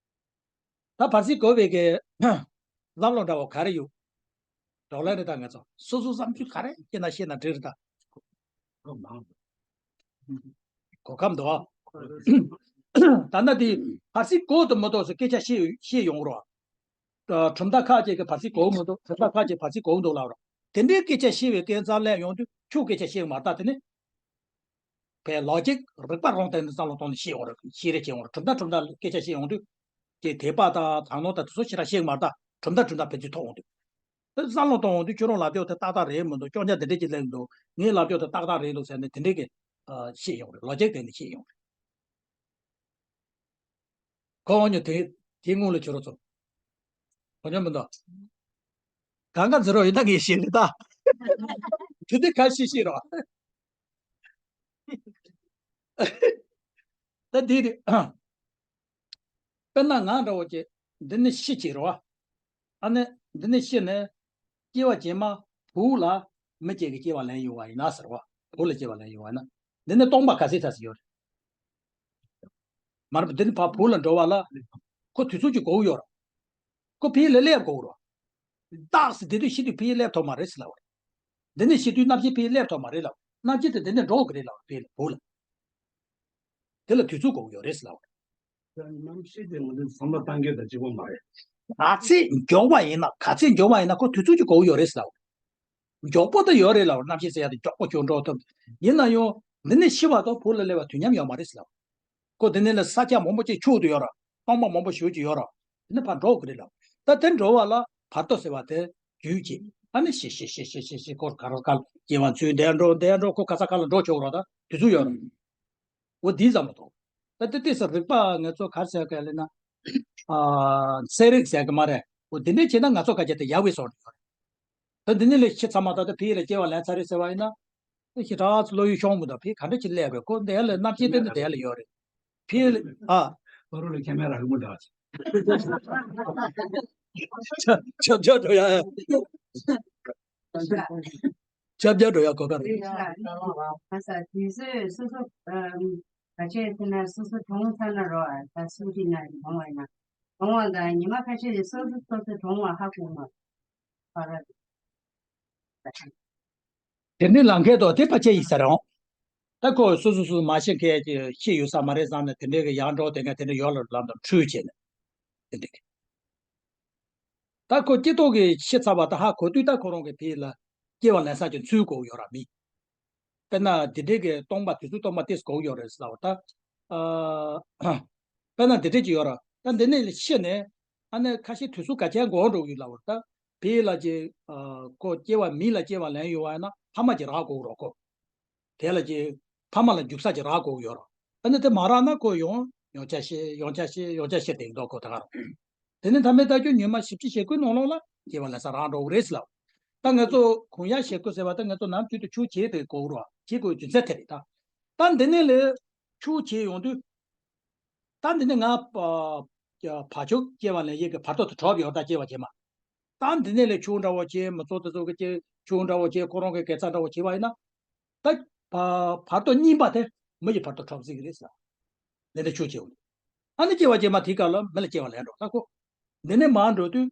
ད་བར་སྲིད་དགོས་པའི་གི་བསམ་བློ་འདྲ་བོ་ག་རེ་ཡོད། གྲོགས་ལ་རེ་ད་ང་ཚོ་སོ་སོ་བསམ་ཚུལ་ག་རེ་སྐྱེ་ན་ཤེས་ན་འགྲིག་རེད་ད། གོ་སྐབས་འདུག་ཨ། ད་ལྟ་དེ་བར་སྲིད་གོ་དུ་མི་གཏོགས་སུ་སྐད་ཆ་བཤད་བཤད་ཡོང་རོགས། གྲུབ་མཐའ་ཁག་ཅིག་གི་བར་སྲིད་གོ་མི་འདུག་གྲུབ་མཐའ་ཁག་ཅིག་བར་སྲིད་གོ་འདུག་ལབ་རོགས། དེ་འདྲའི་སྐད་ཆ་བཤད་པའི་སྐད་མཚམས་སླེབས་ཡོང་དུས་ཁྱོད་སྐད་ཆ་བཤད་མ་ད་དེ་ནི། བས་ལོ་ཇིག་རིགས་པ་རང་སྟེང་དུ་བསམ་བློ་གཏོང་ནས་བཤད་ཡོང་རེད། ཤེས་རེ་བྱེད་ཡོང་རེད། གྲུབ་མཐའ་གྲུབ་མཐའ་སྐད་ཆ་བཤད་ཡོང་དུས། ཀྱི་དད་པ་དང་དག་སྣང་དང་དེ་ཚོ་ཞེ་དྲག་བཤད་མ་རེད་ད། གྲུབ་མཐའ་གྲུབ་མཐའ་ཕན་ཚུན་ཐོགས་ཡོང་དུས། དེ་བསམ་བློ་གཏོང་ཡོང་དུས་ཁྱོད་རང་ལབ་ཕྱོགས་དེ་ཏག་ཏག་རེད་མི་འདུག་སྐྱོན་ཆ་འདི་འདྲས་ཀྱི་སླེབས་འདུག་ངའི་ལབ་ཕྱོགས་དེ་ཏག་ཏག་རེད་འདུག་ཟེར་ནས་དེ་འདྲས་ཀྱི་བཤད་ཡོང་རེད། ལོ་ཇིག་སྟེང་ནས་བཤད་ཡོང་རེད། ཁོ་འོ་ཉོ་དེ་དེའི་སྔོན་ལ་ཁྱོད་རང་ཚོ་འོ་ཉོ་མི་འདུག་གང་ག་འཛི་རོགས་ཡིན་ད་ངས་ཤེས་རེད་ད། དེ་དེ་ག་ཤེས་ཤེས་རོགས། ད་དེ་རེད། དཔེར་ན་ང་འདྲ་བོ་ཅིག་འདི་ནས་ཤི་ཅིག་རེད་བ། ཨ་ནི་འདི་ནས་ཤི་ནས་སྐྱེ་བ་རྗེས་མ་བུ་ལ་མི་སྐྱེ་གི་སྐྱེ་བ་ལེན་ཡོང་བ་ཡིན་ན་ཟེར་བ། བུ་ལ་སྐྱེ་བ་ལེན་ཡོང་བ་ཡིན་ན་འདི་ནས་སྟོང་པ་ག་ཚད་ཚ་ཟེར་ཡོད་རེད། མ་རེད་པ། འདི་ནས་ཕར་བུ་ལ་འགྲོ་བ་ལ་ཁོ་དུས་ཚོད་ཅིག་དགོས་ཀྱི་ཡོད་རེད། ཁོ་ཕ་གི་ལ་སླེབས་དགོས་རེད། རྟགས་སུ་དེ་དུས་ཤི་དུས་ཕ་གི་སླེབས་ཐུབ་མ་རེད་ཟེར་ལབ་རེད། འདི་ནས་ཤི་དུས་གནམ་གཤིས་ཕ་གི་སླེབས་ཐུབ་མ་རེད་ལབ། གནམ་གཤིས་དེ་འདི་ནས་འགྲོ་གི་རེད་ལབ་རེད་བུ་ལ། དེ་ལ་དུས་ཚོད་དགོས་ཀྱི་ཡོད་རེད་ཟེར་ལབ་རེད། གནམ་གཤིས་དེ་ང་ཚོས་བསམ་བློ་གཏང་རྒྱུ་དང་གཅིག་པ་མ་རེད། ག་ཚད་མགྱོགས་པ་ཡིན་ན་ག་ཚད་མགྱོགས་པ་ཡིན་ན་ཁོ་དུས་ཚོད་ཀྱི་དགོས་ཀྱི་ཡོད་རེད་ཟེར་ལབ་རེད། མགྱོགས་པོ་དེ་ཡོད་རེད་ལབ་རེད། གནམ་གཤིས་ཟེར་ཡ་དེ་མགྱོགས་པོ་ཁྱོད་འགྲོ་ཐུབ། ཡིན་ན་ཡང་འདི་ནས་ཤི་བ་དང་བུ་ལ་སླེབས་པ་དུས་མཉམ་ཡོད་མ་རེད་ཟེར་ལབ་རེད། ཁོ་དེ་ནས་ལ་ས་ཆ་མང་པོ་ཅིག་ཕྱུག་ཏུ་ཡོད་ར། སྟོང་པ་མང་པོ་ཞེ་ཅིག་ཡོད་ར། དེ་ནས་ཕར་འགྲོ་དགོས་རེད་ལབ། ད་དེ་འགྲོ་བ་ལ་བར་དོ་ཟེར་བ་དེ་རྒྱུད་ཀྱི་ཨ་ནི་ཤི་ཤི་ཤི་ཤི་ཤི་ཤི་སྐོར་ག་རོ་ག་ལ་སྐྱེ་བ་ཚུན་འདས་འགྲོ་འདས་འགྲོ་ཁོ་ག་ས་ག་ལ་འགྲོ་ཆོག་ར་ད་དུས་ཚོད་ཡོད་ར། འོ་འདི་ཙམ་མ་གཏོགས། ད་དེ་ཏོག་ཙམ་རིག་པ་ང་ཚོ་ག་རེ་ཟེར་ག་ལབ་ན། ཨ་གསལ་རིག་ཟེར་གི་མ་རེད། འོ་དེ་འདྲས་བྱས་ན་ང་ཚོ་ག་རྒྱ་དེ་ཡག་པའི་བཟོ་འདྲ་ཡོད་རེད། ད་འདི་ནས་ལས་ཤི་ཚང་མ་ད་ལྟ་ཕི་ལ་སྐྱེ་བ་ལེན་ཚར་རེད་ཟེར་བ་ཡིན་ན། ད་ཞེ་དྲག་བློ་ཡུལ་ཤོང་མི་འདུག་ཕི་ག་འདྲ་ཅིག་སླེབས་པའི་ཁོ་འདི་ལ་རྣམ་མཁྱེན་སྟོན་ཏེ་དེ་ལ་ཡོད་རེད། ཕི་ལ་ཨ། ཁོ་རང་ལ་ཁྱེད་མེད་ར་ཧུ་མོ་འདྲ། ཆབ་ཆབ་འགྲོ་ཡ། ཆབ་རྒྱག་འགྲོ་ཡ་གོ་སྐབས་རེད། ང་ས་དུས་ཚོད་སོ་སོ་ཨམ་ག་ཆེ་ཟེར་ན་སོ་སོ་གྲོངས་ཚར་ན་རོ་ཨ་ད་སུ་ཅི་ན་རི་གྲོངས་བ་ཡིན་ན་གྲོངས་བ་དང་ཉི་མ་ཁ་ཤས་ལ་སོ་སོ་སོ་སོ་གྲོངས་བ་ཧ་གོ་མ་པ་ར། དེ་ནི་ལང་ཁའི་ཐོག་དེ་ཕལ་ཆེར་ཡིན་ས་རེད། ད་ཁོ་སོ་སོ་སོ་མ་ཤེས་མཁན་གྱི་ཤེས་ཡོད་ས་མ་རེད་བསམ་ནས་དེ་འདྲའི་གི་ཡར་འགྲོ་དེ་འདྲ་དེ་འདྲ་ཡོད་ལ་ལམ་དུ་འཁྲུལ་བྱས་ནས་དེ་འདྲ་གི། ད་ཁོ་སྐྱེ་ཐོག་གི་ཤི་ཚར་བ་ད་ཧ་གོ་དུས་ད་ཁོ་རང་གི་ཕི་ལ་སྐྱེ་བ་ལེན་ས་ཀྱི་ཚུལ་གོ་ཡོད་ར་མི། དཔེར་ན་འདི་འདྲའི་གི་སྟོང་པ་དུས་ཚོད་སྟོང་པ་ཏིས་གོ་ཡོད་རེད་ཟེར་བ་ད། ཨ། དཔེར་ན་འདི་འདྲའི་ཅིག་ཡོད་ར་ད་འདི་ནས་ཤི་ནས་ཨ་ནི་ཁ་ཤས་དུས་ཚོད་ག་ཚད་འགོར་འགྲོ་གི་ལབ་བ་ད་ཕི་ལ་ཅིག་ཁོ་སྐྱེ་བ་མི་ལ་སྐྱེ་བ་ལེན་ཡོད་བ་ཡིན་ན་ཕ་མ་ཅིག་རག་གོ་རོགས་ཁོ། དེ་ལ་ཅིག་ཕ་མ་ལ་རྒྱུག་ས་ཅིག་རག་དགོས་ཡོད་རེད། ཨ་ནི་དེ་མ་རག་ན་ཁོ་ཡོང་ཡོང་ཆ་ཤེས་ཡོང་ཆ་ཤེས་ཡོང་ཆ་ཤེས་དེ་འདོག་ཁོ་ད་ག་རང་། དེ་ནི་མཐའ་མའི་ལྟ་རྒྱུ་ཉི་མ་བཞི་བཅུ་ཞེ་དགུའི་ནང་ལོགས་ལ་སྐྱེ་བ་ལེན་ས་རག་འགྲོ་གི་རེད་ཟེར་ལབ། ད་ང་ཚོ་གུང་ཡ་ཞེ་དགུ་ཟེར་བ་ད་ང་ཚོ་ནམ་རྒྱུན་དུ་ཆུ་བྱེད་དེ་གོ་རོགས་བྱེད་དགོས་རྒྱུ་མཚན་དེ་རེད་ད། ད་འདི་ནས་ལས་ཆུ་བྱེད་ཡོང་དུས། ད་འདི་ནས་ང་བ་ཆུ་སྐྱེ་བ་ལེན་ཡས་ཀྱི་བར་དོ་དེ་གྲོལ་ཡོང་ད་སྐྱེ་བ་བྱེད་མ། ད་འདི་ནས་ལས་ཆུ་འདྲ་བོ་བྱེད་མི་ཚོགས་དེ་ཚོ་གི་ཆུ་འདྲ་བོ་བྱེད་ཁོ་རང་གི་དགེ་རྩ་འདྲ་བོ་བྱེད་བ་ཡིན་ན། ད་བར་དོ་གཉིས་པ་དེ་མི་ཡི་བར་དོ་གྲོལ་སྲིད་ཀྱི་རེད་ཟེར། འདི་ནས་ཆུ་སྐྱེ་བ། ཨ་ནི་སྐྱེ་བ་སྐྱེས་མ་དེའི་སྐབས་ལ་མི་ལ་སྐྱེ་བ་ལེན་འགྲོ་ད་ཁོ། འདི་ནས་མར་འགྲོ་དུས།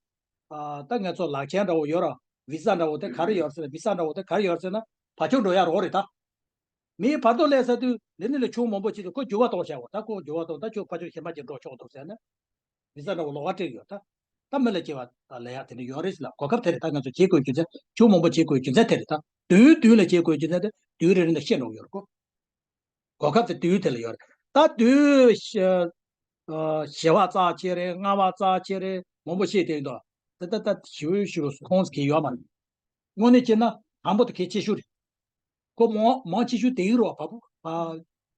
ད་ང་ཚོ་ལག་ཁྱེར་འདྲ་བོ་ཡོད་ར། བི་ས་འདྲ་བོ་དེ་ག་རེ་ཡོད་ཟེར་ན་བི་ས་འདྲ་བོ་དེ་ག་རེ་ཡོད་ཟེར་ན་བར་ཆུ་འགྲོ་ཡ་རོགས་རེད་ད། མིའི་བར་དོ་ལས་ས་དུས་འདི་ནི་ལས་ཆུང་མང་པོ་ཅིག་ཏུ་ཁོ་འགྱུར་བ་གཏོང་བྱ་བ་ད་ཁོ་འགྱུར་བ་གཏོང་ད་ཁྱོད་ཕ་ཆུང་ཞེ་མ་ཅིག་འགྲོ་ཆོག་འདུག་ཟེར་ན། བི་ས་འདྲ་བོ་ལོགས་ཀ་སྤྲད་ཡོད་ད། ད་མི་ལ་སྐྱེ་བ་ལ་ཡག་དེ་འདྲ་ཡོད་རེད་ལ་གོ་སྐབས་དེ་རེད་ད་ང་ཚོ་བྱེད་དགོས་རྒྱུ་མཚན་ཆུང་མང་པོ་བྱེད་དགོས་རྒྱུ་མཚན་དེ་རེད་ད་དུས་དུས་ལ་བྱེད་དགོས་རྒྱུ་མཚན་དེ་དུས་རེ་རེ་ལ་ཤེས་འགྲོ་ཡོད་རེད་གོ། གོ་སྐབས་དེ་དུས་དེ་ལ་ཡོད་རེད་ད་དུས་ཞེ་བ་རྩ་ཆེ་རེད་ལྔ་བ་རྩ་ཆེ་རེད་མང་པོ་ཤེས་དེ་འདུག་ད་ད་ད་ཞི་བའི་ཞུ་ཁོང་གི་ཡོད་མ་རེད། དངོས་གནས་བྱས་ན་དང་པོ་དེ་གལ་ཆེ་ཤོས་རེད། ཁོ་མང་མང་ཆེ་ཤོས་དེ་ཡིན་རོ་བ་བུ།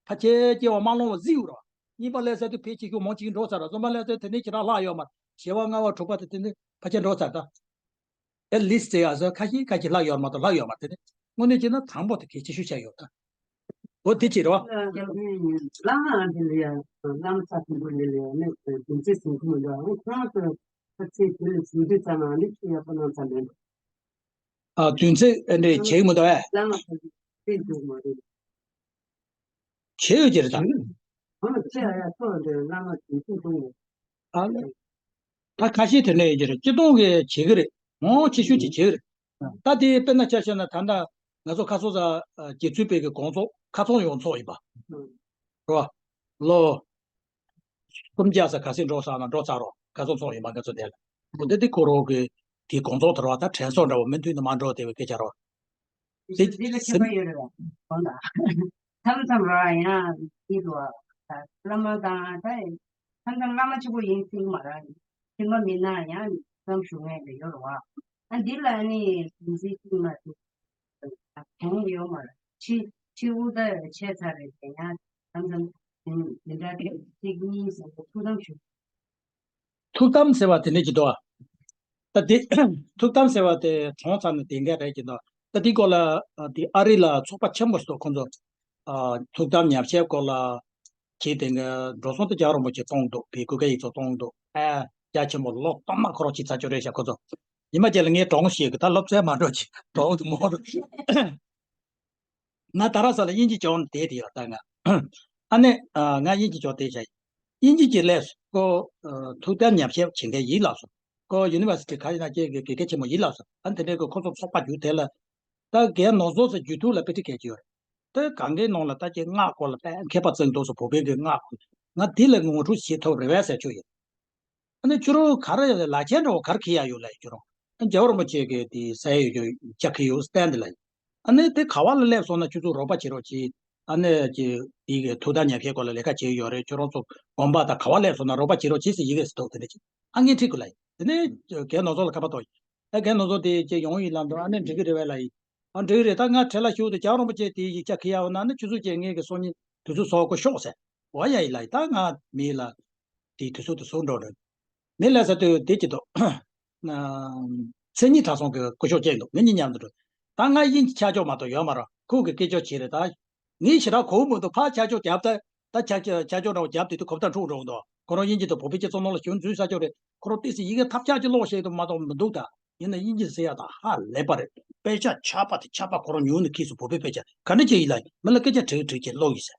ཕ་ཆེ་སྐྱེ་བ་མ་ལོང་བ་གཟིགས་རོ། གཉིས་པ་ལས་ས་དེ་ཕལ་ཆེ་ཤོས་མང་ཆེ་འགྲོ་ཚར་ར་གསུམ་པ་ལས་ས་དེ་ནས་ཁྱེད་རང་ལྷག་ཡོད་མ་རེད། བྱེ་བ་ལྔ་བ་དྲུག་པ་དེ་དེ་ནས་ཕལ་ཆེར་འགྲོ་ཚར་ད། ཨེ་ལིས་ཟེར་ཡ་ཟེར་ཁ་ཤས་ཁ་ཤས་ལྷག་ཡོད་མ་གཏོགས་ལྷག་ཡོད་མ་རེད་དེ་ནས་དངོས་གནས་བྱས་ན་དང་པོ་དེ་གལ་ཆེ་ཤོས་ཆགས་ཡོད་ད། འོ་དེ་ཅི་རེད་བ། བླ་མ་དེ་ལ་ཡ་བླ་མ་ཚ་ཆེན་པོ་ལ་ཡ་ནས་རྒྱུ་མཚན་ཟིན་གི་མི་འདུག་ཨ་ཁོ་རང་ཚོ་ཁ་ཆེ་དེ་ལ་ཟིན་དུས་ཙམ་ཨ་ནི་ཁྱི་ཡག་པོ་གནང་ཚར་མེད་འདུག་ཨ་རྒྱུ་མཚན་ཨེ་འདྲས་བྱེད་ཀྱི་མི་འདུག་ཨེ། བླ་མ་ཚ་ཆེན་པོ་མ་རེད། བྱེད་ཡོད་ཀྱི་རེད་ད། ཨ་ཁྱི་ཡག་ཡག་ཚོ་འདི་བླ་མ་དེ་ཚོ་གཏོང་དགོས། ཨ་ལེ། ད་ཁ་ཤས་དེ་འདྲ་ཡོད་ཀྱི་རེད་སྤྱི་སྟོང་གི་བྱེད་ཀྱི་རེད། མང་ཆེ་ཤོས་ཀྱིས་བྱེད་ཀྱི་རེད། ད་དེ་དཔེར་ན་ཆ་བཞག་ན་ད་ལྟ་ང་ཚོ་ཁ་སང་ས་རྒྱལ་ཚུལ་དཔལ་གྱི་དགོངས་རྫོགས་ཁ་ཚོན་ཡོང་ཚོགས་ཡིན་པ། རེད་བ། ལོ། སུམ་བརྒྱ་ས་ག་ཚོད་འགྲོ་ས་ན་འགྲོ་ཚར་རོ་ཁ་ཚོན་ཚོགས་ཡིན་པ་ང་ཚོ་དེ་ལ། འོ་དེ་དེ་ཁོ་རང་གི་དེ་དགོངས་རྫོགས་དེ་རེད་བ་ད་དྲན་གསོ་འདྲ་བོ་མུ་མཐུད་ནས་མ་འགྲོ་བདེ་བའི་སྐད་ཆ་རེད་བ། དེ་འདི་ལ་ཁྱད་པར་ཡོད་རེད་བ། མཚམས་མཚམས་ར་ཡང་འདི་རུ་བ། བླ་མ་དང་ད་མཚམས་མཚམས་བླ་མ་གཅིག་པོ་ཡིན་སྲིད་མ་ར། ཁྱིམ་པ་མིན་ན་ཡང་མཚམས་ཞུ་མཁན་དེ་ཡོད་རེད་བ། ཨ་འདི་ལ་ནི་འཛིན་སྲིད་མ་ཐུབ། གོང་ཡོད་མ་ར། ཕྱི་ཕྱི་དབུ་ད་ཆད་ཚར་རེད་དེ་ཡང་མཚམས་མཚམས་འདི་འདྲ་དེ་གཅིག་གཉིས་ཟེར་ཐུགས་དམ་ཞུ། ཐུགས་དམ་ཟེར་བ་དེ་འདྲ་ཅིག་འདུག་ད་དེ་ཐུགས་དམ་ཟེར་བ་དེ་གྲོངས་ཚར་ནས་དེ་འགའ་རེད་ཀྱི་འདུག་ད་དེ་སྐོར་ལ་དེ་ཨ་རི་ལ་ཚོགས་པ་ཆེན་པོ་ཞིག་འདུག་ཁོང་ཚོ་ཐུགས་དམ་ཉམས་བཞེས་སྐོར་ལ་གྱིས་དེ་འགའ་འགྲོ་སོང་དེ་རྒྱལ་བ་རིན་པོ་ཆེ་གཏོང་འདུག་བི་གུ་ག་ཡིག་ཚོགས་གཏོང་འདུག་ཨ་རྒྱ་ཆེན་པོ་ལོ་སྟོང་མ་ཁོ་རང་ཅིག་ཚར་ཆོག་རེད་ཤག་ཁོ་ཚོ་ཉི་མ་རྗེས་ལ་ངས་གྲོངས་ཤིག་གི་ད་སློབ་ཚན་མ་འགྲོ་ཅིག་གྲོངས་འདུག་མོ་རུ། ང་ད་ར་ས་ལ་དབྱིན་ཇི་སྦྱོང་བསྡད་དེ་ཡོད་ད་ང་། ཨ་ནི་ང་དབྱིན་ཇི་སྦྱོང་བསྡད་བྱ་ཡིན། དབྱིན་ཇི་གི་ལས་ཁོ་ཐུགས་དམ་ཉམས་བཞེས་བྱེད་མཁན་ཡིན་ལབ་སོང་། ཁོ་ཡུ་ནི་ཝར་སི་ཊི་ག་ཡིན་ན་ཁྱེད་ཀྱི་དགེ་རྒན་ཆེན་མོ་ཡིན་ལབ་སོང་། ཨ་ནི་དེ་འདྲའི་ཁོ་ཁོ་ཚོ་ཚོགས་པ་བརྒྱུད་དེ་ལ། ད་རྒན་ནོར་བཟང་ཚོ་བརྒྱུད་ཐུག་ལ་དཔེ་ཁྲིད་མཁན་ཅིག་ཡོད་རེད། ད་གང་གའི་ནང་ལ་ད་ཁྱེད་སྔགས་སྐོར་ལ་དཔེ་མཁས་པ་བཙལ་འདུག་སོ་བོད་སྐད་ཀྱི་སྔགས་སྐོར། ང་དེ་ལ་ངོ་སྤྲོད་བྱེད་ཐུབ་རེད་བས་ཟེར་ཆོག་ཡོད། ཨ་ནི་ཁྱོད་རང་ག་རེ་ལག་ཁྱེར་འདྲ་བོ་ག་རེ་འཁྱེར་ཡ་ཡོད་ལབ་ཡིན་ཁྱོད་རང་། ཨ་རྒྱལ་བ་རིན་པོ་ཆེ་གི་དེ་ས་ཡ་ཡོད་རྒྱུ་ལྕགས་ཁྱི་ཡོད་སྟན་དེ་ལ་ཡིན། ཨ་ནི་དེ་ག་བ་ལ་སླེབས་སོང་ན་ཁྱོད་ཚོ་རོགས་པ་བྱེད་རོགས་གྱིས། ཨ་ནི་ཀྱི་དེ་གི་ཐུགས་དམ་ཉམས་བཞེས་སྐོར་ལ་ལས་ཀ་བྱེད་ཡོད་རེད་ཁྱོད་རང་ཚོ་དགོན་པ་དང་ག་བ་སླེབས་སོང་ན་རོགས་པ་བྱེད་རོགས་གྱིས་ཟེར་ཡི་གེ་ཟེར་འདུག་དེ་འདྲ་ཅིག་ཨ་ངས་ཁྲིད་དགོས་ལབ་ཡིན། དེ་ནས་རྒན་ནོར་བཟང་ལ་ཁ་པར་གཏོང་ཡིན། ཨ་རྒན་ནོར་བཟང་དེ་ཅིག་ཡོང་ཡིན་ལབ་འདུག་ཨ་ནི་འགྲིག་གི་རེད་བས་ལབ་ཡིན། ཨ་འགྲིག་གི་རེད་ད་ང་བྲེལ་བ་ཞུ་འདུག་རྒྱལ་བ་རིན་པོ་ཆེ་དེ་ཡིག་ཆ་ཁྱེར་ཡ་འོ་ན་ནི་ཁྱོད་ཚོ་ཅིག་ངེད་ཀྱི་སང་ཉིན་དུས་ཚོད་ཟོག་གོ་ཤོག་ཟེར། འོ་ཡ་ཡིན་ལབ་ཡིན་ད་ང་མི་ལ། དེའི་དུས་ཚོད་དུ་ཟུར་འགྲོ་རེད། མི་ལ་ས་དུས་དེ་ཅི་འདུག་མཚན་ཉིད་གྲྭ་ཚང་གི་སྐུ་ཞབས་བཅས་འདུག་ངེད་གཉིས་མཉམ་དུ་འགྲོ། ད་ང་དབྱིན་ཇི་ཆ་འཇོག་མ་གཏོགས་ཡོད་མ་རེད། ཁོང་གི་སྐད་ཆ་བྱས་རེད་ད། ངས་ཞེ་དྲག་གོ་མི་འདུག་ཕར་ཆ་འཇོག་རྒྱབ་ད། ད་ཆ་ཆ་ཆ་འཇོག་འདྲ་བོ་རྒྱབ་དུས་དུས་གོ་བརྡ་འཁྲུག་འགྲོ་གི་འདུག་ཁོ་རང་དབྱིན་ཇི་དང་བོད་པའི་སྤྱི་ཚོགས་ནང་ལ་ཞུགས་འཛུལ་ས་ཆོག་རེད། ཁོ་རང་ཏོག་ཙམ་ཡི་གེ་ཐབས་ཆག་ཅིག་ཀློག་ཤེས་འདུག་མ་གཏོགས་མི་འདུག་ད། ཡིན་ན་དབྱིན་ཇི་ཟེར་ཡ་ད་ཧ་ལས་པ་རེད། དཔེ་ཆ་ཆག་པ་དེ་ཆག་པ་ཁོ་རང་ཉུང་ནས་ཁྱེར་སོང་། བོད་པའི་དཔེ་ཆ་ག་འདྲ་ཅིག་ཡིན་ལ་མི་ལ་སྐད་ཆ་དྲིས་དྲིས་ཀྱིན་ཀློག་ཡིན་ཟེར།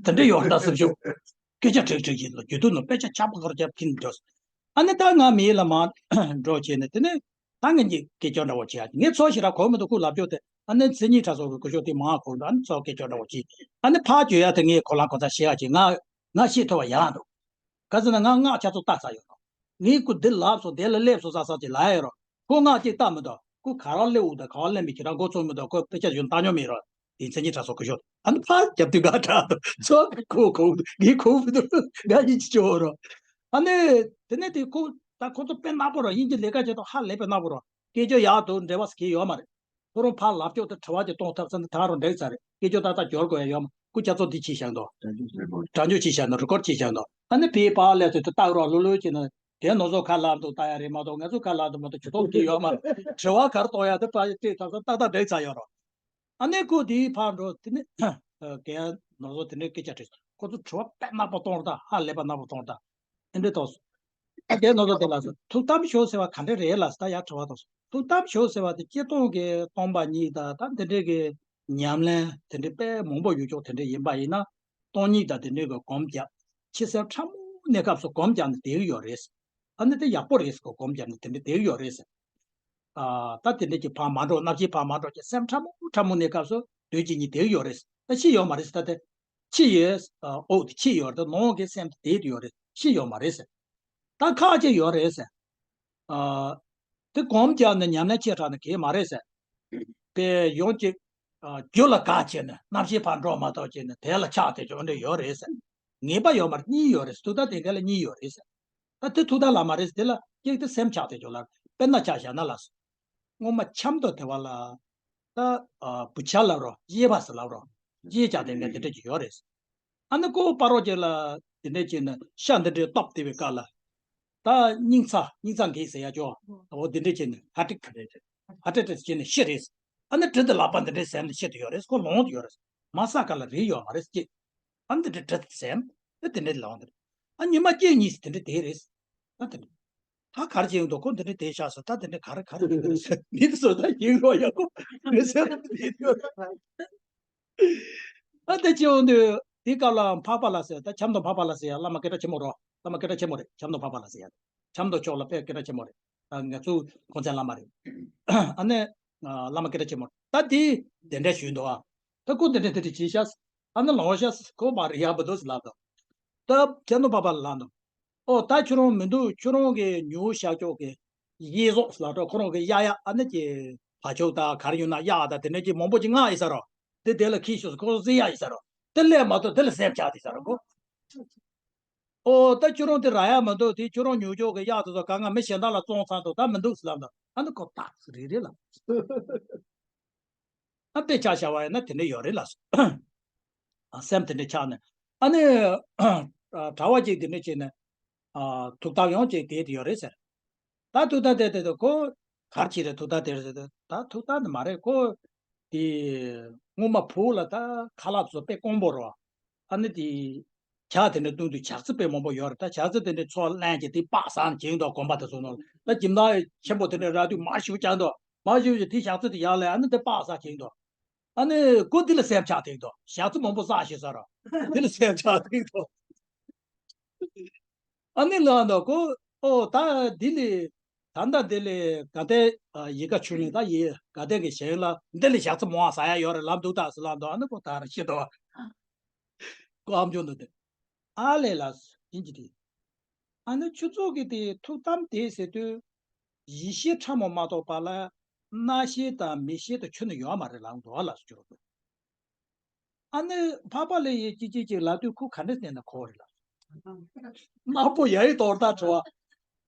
དེ་འདྲ་ཡོད་ད་སེམས་ཤུགས། སྐད་ཆ་དྲིས་དྲིས་ཀྱིན་ཀློག་རྒྱུ་དུ་ནང་དཔེ་ཆ་ཆག་པ་ཁོ་རང་རྒྱབ་ཀྱིན་འགྲོ། ཨ་ནི་ད་ང་མི་ལ་མ་འགྲོ་བྱས་ནས་དེ་ནས་ད་ངས་ཉིད་སྐད་ཆ་འདྲ་བོ་བྱས་ཡ་ངས་ཚོ་ཞེ་དྲག་གོ་མི་འདུག་ཁོས་ལབ་ཕྱོགས་དེ་ཨ་ནི་མཚན་ཉིད་གྲྭ་ཚང་གི་སྐུ་ཞབས་དེ་མང་གོ་འདུག་ཨ་ནི་ཚོ་སྐད་ཆ་འདྲ་བོ་བྱས། ཨ་ནི་ཕར་བརྗོད་ཡ་དེ་ངས་གོ་ལང་གོ་ཚ་བཤད་ཡ་ཅིག་ང་ང་ཤེས་ཐུབ་པ་ཡག་འདུག་ག་ཟེར་ན་ང་སྔགས་ཆ་ཚང་བལྟས་ཚར་ཡོད་རོགས། ངས་ཁོ་འདི་ལབ་སོང་དེ་ལ་སླེབས་སོང་ཟེར་ས་ཅིག་ལབ་ཡོད་རོགས། ཁོ་སྔགས་གཅིག་བལྟས་མི་འདུག་ཁོ་ག་རང་སླེབས་འོང་དང་ག་བ་སླེབས་མི་ཁྱེད་རང་མགོ་ཚོས་མི་འདུག་ཁོ་དཔེ་ཆ་ཡོད་བལྟས་མྱོང་མེད་རོགས། དེ་མཚན་ཉིད་གྲྭ་ཚང་སྐུ་ཞབས་ཨ་ནི་ཕར་རྒྱབ་དུས་ང་དྲག་འདུག་ཚོ་ཁོ་ཁོ་འདུག་ངས་ཁོ་མི་འདུག་ང་ཡིན་གཅིག་ཆོག་རོགས། ཨ་ནི་དེ་ནས་དེ་ཁོ་ད་ཁོ་ཚོ་དཔེ་ནག་པོ་རོགས། དབྱིན་ཇི་ལས་ཀ་བྱེད་དུས་ཧ་ལས་པའི་ནག་པོ་རོགས། སྐད་ཆ་ཡག་འདུག་འབྲེལ་བ་ཟེར་གྱི་ཡོད་མ་རེད། ཁོ་རང་ཕར་ལབ་ཕྱོགས་དེ་དྲི་བ་དེ་གཏོང་ཐབས་ཙམ་དེ་ད་རུང་འགྲིག་ཚར་རེད། སྐད་ཆ་ཏག་ཏག་འབྱོར་དགོས་ཡ་ཡོད་མ། སྐུ་ཆ་ཚོགས་འདི་ཕྱིས་བཞག་འདུག་སྒྲ་འཇུག་ཕྱིས་བཞག་འདུག་རི་ཀོར་ཕྱིས་བཞག་འདུག་ཨ་ནི་ཕའི་པར་ལས་ཚོད་དེ་ལྟ་རོགས་ལོ་ལོ་བྱས་ན་དེ་ནོར་བཟོ་ཁ་ལབ་འདུག་ལྟ་ཡ་རེད་མ་གཏོགས་ང་ཚོ་ཁ་ལབ་འདུག་མ་གཏོགས་ཇུས་གཏོགས་ཀྱི་ཡོད་མ་རེད། དྲི་བ་ག་རེ་གཏོང་ཡ་དེ་ཕར་སྤྲད་ཐབས་ཙམ་ཏག་ཏག་འགྲིག་ཚར་ཡོད་རོགས། ཨ་ནི་ཁོ་དེའི་ཕར་འགྲོ་དེ་ནི་རྒན་ནོར་བཟོ་དེ་ནས་སྐད་ཆ་དྲིས་སོང་། ཁོ་ཚོ་དྲི་བ་དཔེ་ནག་པོ་གཏོང་རེད་ད། ཧ་ལས་པ་ནག་པོ་གཏོང་རེད་ད། ཨེ་འདྲས་ཐོག་སོང་། ཨ་དེ་ནོར་བཟོ་དེ་ལ་སོང་ཐུགས་དམ་བཞུགས་ཟེར་བ་ག་འདྲས་རེད་ལ་ད་ཡར་དྲི་བ་གཏོང་སོང་། ཐུགས་དམ་བཞུགས་ཟེར་བ་དེ་སྤྱིར་བཏང་གི་སྟོང་པ་ཉིད་དང་ད་འདི་འདྲས་ཀྱི་ཉམས་ལེན་དེ་འདྲས་དཔེ་མང་པོ་ཡོད་ཆོག་དེ་འདྲས་ཡིན་པ་ཡིན་ན་སྟོང་ཉིད་དང་དེ་འདྲས་ཀྱི་སྒོམ་རྒྱག་ཕྱི་སེམས་ཕྲ་མོ་གནས་སྐབས་སུ་སྒོམ་རྒྱག་ནས་བསྡད་ཀྱི་ཡོད་རེད། ཨ་ནི་དེ་ཡག་པོ་རེད་ཟེར་གོ་སྒོམ་རྒྱག་ནས་དེ་འདྲས་བསྡད་ཀྱི་ཡོད་རེད་ཟེར། ཨ་ད་དེ་འདྲས་ཀྱི་ཕར་མ་འགྲོ་རྣམ་ཤེས་ཕར་མ་འགྲོ་ཀྱི་སེམས་ཕྲ་མོ་ཕྲ་མོ་གནས་སྐབས་སུ་དུས་གཅིག་ཉིད་བསྡད་ཀྱི་ཡོད་རེད། ད་ཤི་ཡོད་མ་རེད་ཟེར། ད་དེ་ཤི་ཡོད། ཨོ་དེ་ཤི་ཡོད་རེད། ད་ནང་གི་སེམས་དེ་བསྡད་ཡོད་རེད། ཤི་ཡོད་མ་རེད་ཟེར། ད་ཁག་ཅིག་ཡོད་རེད་ཟེར། ཨ་དེ་སྒོམ་རྒྱག་ནས་ཉམས་ལེན་བྱས་དྲགས་ནས་གལ་མ་རེད་ཟེར། དཔེ་ཡོང་ཅིག་ཨ་རྒྱུ་ལ་དགའ་བྱས་ནས་རྣམ་ཤེས་ཕར་འགྲོ་མ་གཏོགས་བྱས་ནས་དེ་ལ་ཆགས་བསྡད་ཀྱི་འོ་འདྲ་ཡོད་རེད་ཟེར། ངེས་པ་ཡོད་མ་རེད། གཉིས་ཡོད་རེད། ཐུགས་དམ་དེ་ག་ལ་གཉིས་ཡོད་རེད་ཟེར། ད་དེ་ཐུགས་དམ་ལ་མ་རེད་ཟེར། དེ་ལ་སྐྱེས་དེ་སེམས་ཆགས་བསྡད་ཀྱི་ལ། དཔེར་ན་ཆ་བཞག་ན་ལ་སོ། སྔོན་མ་འཆམ་དང་དེ་བ་ལ། ད་ཨ་བུ་ཆ་ལབ་རོགས། གཡས་པ་ཟེར་ལབ་རོགས། གཡས་བྱས་དེ་འདྲ་དེ་འདྲ་ཅིག་ཡོད་རེད། ཨ་ནི་ཁོ་བོ་ཕ་རོལ་ཅིག་ལ་དེ་འདྲ་བྱས་ནས་ཤ་འདི་འདྲའི་བཏབ་བསྡད་པའི་སྐབས་ལ། ད་སྙིང་ཚ་སྙིང་ཚ་འགས་ཟེར་ཡ་ཅོ། འོ་དེ་འདྲ་བྱས་ནས་ཧ་ཏིག་ཧ་ཏིག་ཧ་ཏིག་བྱས་ནས་ཤི་རེད། ཨ་ནི་གྲི་དེ་ལག་པ་འདི་འདྲའི་ཟེར་ནས་ཤི་དུ་ཡོད་རེད། ཁོ་ལོང་དུ་ཡོད་རེད། མ་ཟ་ག་ལ་རིགས་ཡོད་མ་རེད་ཅེས། ཨ་ནི་འདི་འདྲའི་གྲི་དེ་ཟེར་ནས་དེ་འདྲའི་ལོང་དེ་རེད། ཨ་ཉི་མ་སྐྱེས་གཉིས་དེ་འདྲའི་དེ་རེད། ད་དེ་འདྲ། ད་གར་ཅིག་འདུག་ཁོ་འདི་འདྲ་དེ་ཤག་སོ། ད་འདི་འདྲ་གར་གར་ཅིག་འདུག་ཟེར། མི་ཚོ་ད་ཡིན་རོགས་ཡག་པོ་མི་ཟེར་རོགས་དེ་འདུག་ཨ་དེ་ཅི་འོང་དུས་དེ་སྐབས་ལ་འཕགས་པ་ལ་ཟེར། ད་འཆམ་དང་འཕགས་པ་ལ་ཟེར་ཡ་བླ་མ་སྐད་གྲགས་ཆེན་མོ་རོ། བླ་མ་སྐད་གྲགས་ཆེན་མོ་རེད། འཆམ་དང་འཕགས་པ་ལ་ཟེར་ཡ། འཆམ་དང་ཕྱོགས་ལ་དཔེ་སྐད་གྲགས་ཆེན་མོ་རེད། ད་ང་ཚོ་གོང་ཚན་བླ་མ་རེད། ཨ་ནི་བླ་མ་སྐད་གྲགས་ཆེན་མོ་ད་དེ་དེ་འདྲ་ཞུས་འདུག་ཨ་ད་ཁོ་འདི་འདྲ་དེ་འདྲ་བྱས་ཤག་ཨ་ནི་ལོང་ཤག་ཁོ་མ་རེད་ཡག་པོ་འདུག་ཟེར་ལབ་འདུག་ད་འཆམ་དང་འཕགས་པ་ལ་ལབ་འདུག་ཨོ་ད་ཁྱོད་རང་མི་འདུག་ཁྱོད་རང་གི་ཉུང་ཤག་ཅོག་གི་གཡས་ཟོག་ལ་འགྲོ། ཁོ་རང་གི་གཡག་གཡག་ཨ་ནི་ཀྱི་བ་ཕྱུགས་དང་ག་རེ་ཡོད་ན་གཡག་དང་དེ་འདྲ་ཀྱི་མང་པོ་ཅིག་མངགས་ཡིན་ས་རོ། དེ་དེ་ལ་ཁྱེར་ཤོག་ཁོ་ཚོ་རྩི་ཡག་ཡིན་ས་རོ། དེ་ལས་མ་གཏོགས་དེ་ལ་སེམས་ཆགས་དེ་ས་རོ་ཁོ། ཨོ་ད་ཁྱོད་རང་དེ་རག་ཡག་མི་འདུག་དེ་ཁྱོད་རང་ཉུང་ཅོག་གི་གཡག་དེ་ཚོ་ག་ང་མི་གཞན་དག་ལ་བཙོང་ཚར་འདུག་ད་མི་འདུག་ཟེར་ལབ་འདུག་ཨ་ནི་ཁོ་ཏག་ཙི་རེད་རེད་ལབ། ཨ་དཔེ་ཆ་བཞག་པ་ཡིན་ན་དེ་འདྲ་ཡོད་རེད་ལགས་སོ། ཨ་སེམས་དེ་འདྲ་ཆགས་ནས་ཨ་ནི་གྲྭ་པ་ཅིག་དེ་འདྲ་བྱས་ནས་ཨ་ཐུགས་དམ་ཡང་ཅིག་དེ་དེ་ཡོད་རེད་ཟེར། ད་ཐུགས་དམ་དེ་དེ་དེ་ཁོ་གར་ཅིག་རེད། ཐུགས་དམ་དེ་རེད་ཟེར། ད་ཐུགས་དམ་ནི་མ་རེད། ཁོ་དེ་སྔོན་མ་བོད་ལ་ད་ཁ་ལག་ཚོ་དཔེ་དཀོན་པོ་རེད་བ། ཨ་ནི་དེ་ཇ་དེ་འདྲ་བཏུང་དུས་ཇ་རྩི་དཔེ་མང་པོ་ཡོད་རེད། ད་ཇ་རྩི་དེ་འདྲ་ཚོ་ལེན་གྱི་དེ་པགས་ཟ་ནས་བྱིན་འདུག་དགོན་པ་དེ་ཚོ་ནང་ལ། ད་ཁྱིམ་ཚང་ཆེན་པོ་དེ་འདྲ་རག་དུས་མར་ཞུ་བྱ་འདུག་མར་ཞུ་བྱས་དེ་ཇ་རྩི་དེ་ཡར་ལེན། ཨ་ནི་དེ་པགས་ཟ་བྱིན་འདུག་ཨ་ནི་ཁོ་འདི་ལ་སེམས་ཆགས་ཐིག་འདུག་ཇ་རྩི་མང་པོ་ཟ་ཤེས་ས་ར་འདི་ལ་སེམས་ཆགས་ཐིག་འདུག་ཨ་ནི་ལ་འདུག་ཁོ། ཨོ་ད་འདི་ལས་ད་ལྟ་འདི་ལས་དགའ་ལྡན་ཡིད་དགའ་ཆོས་གླིང་ད་ཡིད་དགའ་ལྡན་གྱི་ཞིང་ལ་འདི་ལས་ཞག་རྩི་མང་བ་ཟ་ཡ་ཡོད་རེད་ལབ་འདུག་ད་ཟེར་ལབ་འདུག་ཨ་ནི་ཁོ་ད་ར་ཤི་འདུག་ཁོ་ཨམ་ཅོག་འདུག་དེ་ཨ་ལས་ལ་ཡིན་གྱི་དེ། ཨ་ནི་ཁྱོད་ཚོ་གི་དེ་ཐུགས་དམ་དེ་ཟེར་དུས་གཞི་ཤེས་ཕྲ་མོ་མ་གཏོགས་པ་ལ་རྣ་ཤེས་དང་མིག་ཤེས་དང་ཆོས་ནི་ཡོད་མ་རེད་ལབ་འདུག་ཨ་ལ་སོ་ཅོག་ཨ་ནི་འཕགས་པ་ལ་ཡི་ཅི་ཅི་ཅི་ལབ་དུས་ཁོ་ག་འདྲ་བསྟན་ན་གོ་རེད་ལ། དམར་པོ་ཡ་ཡི་དོར་ད་བྲོ་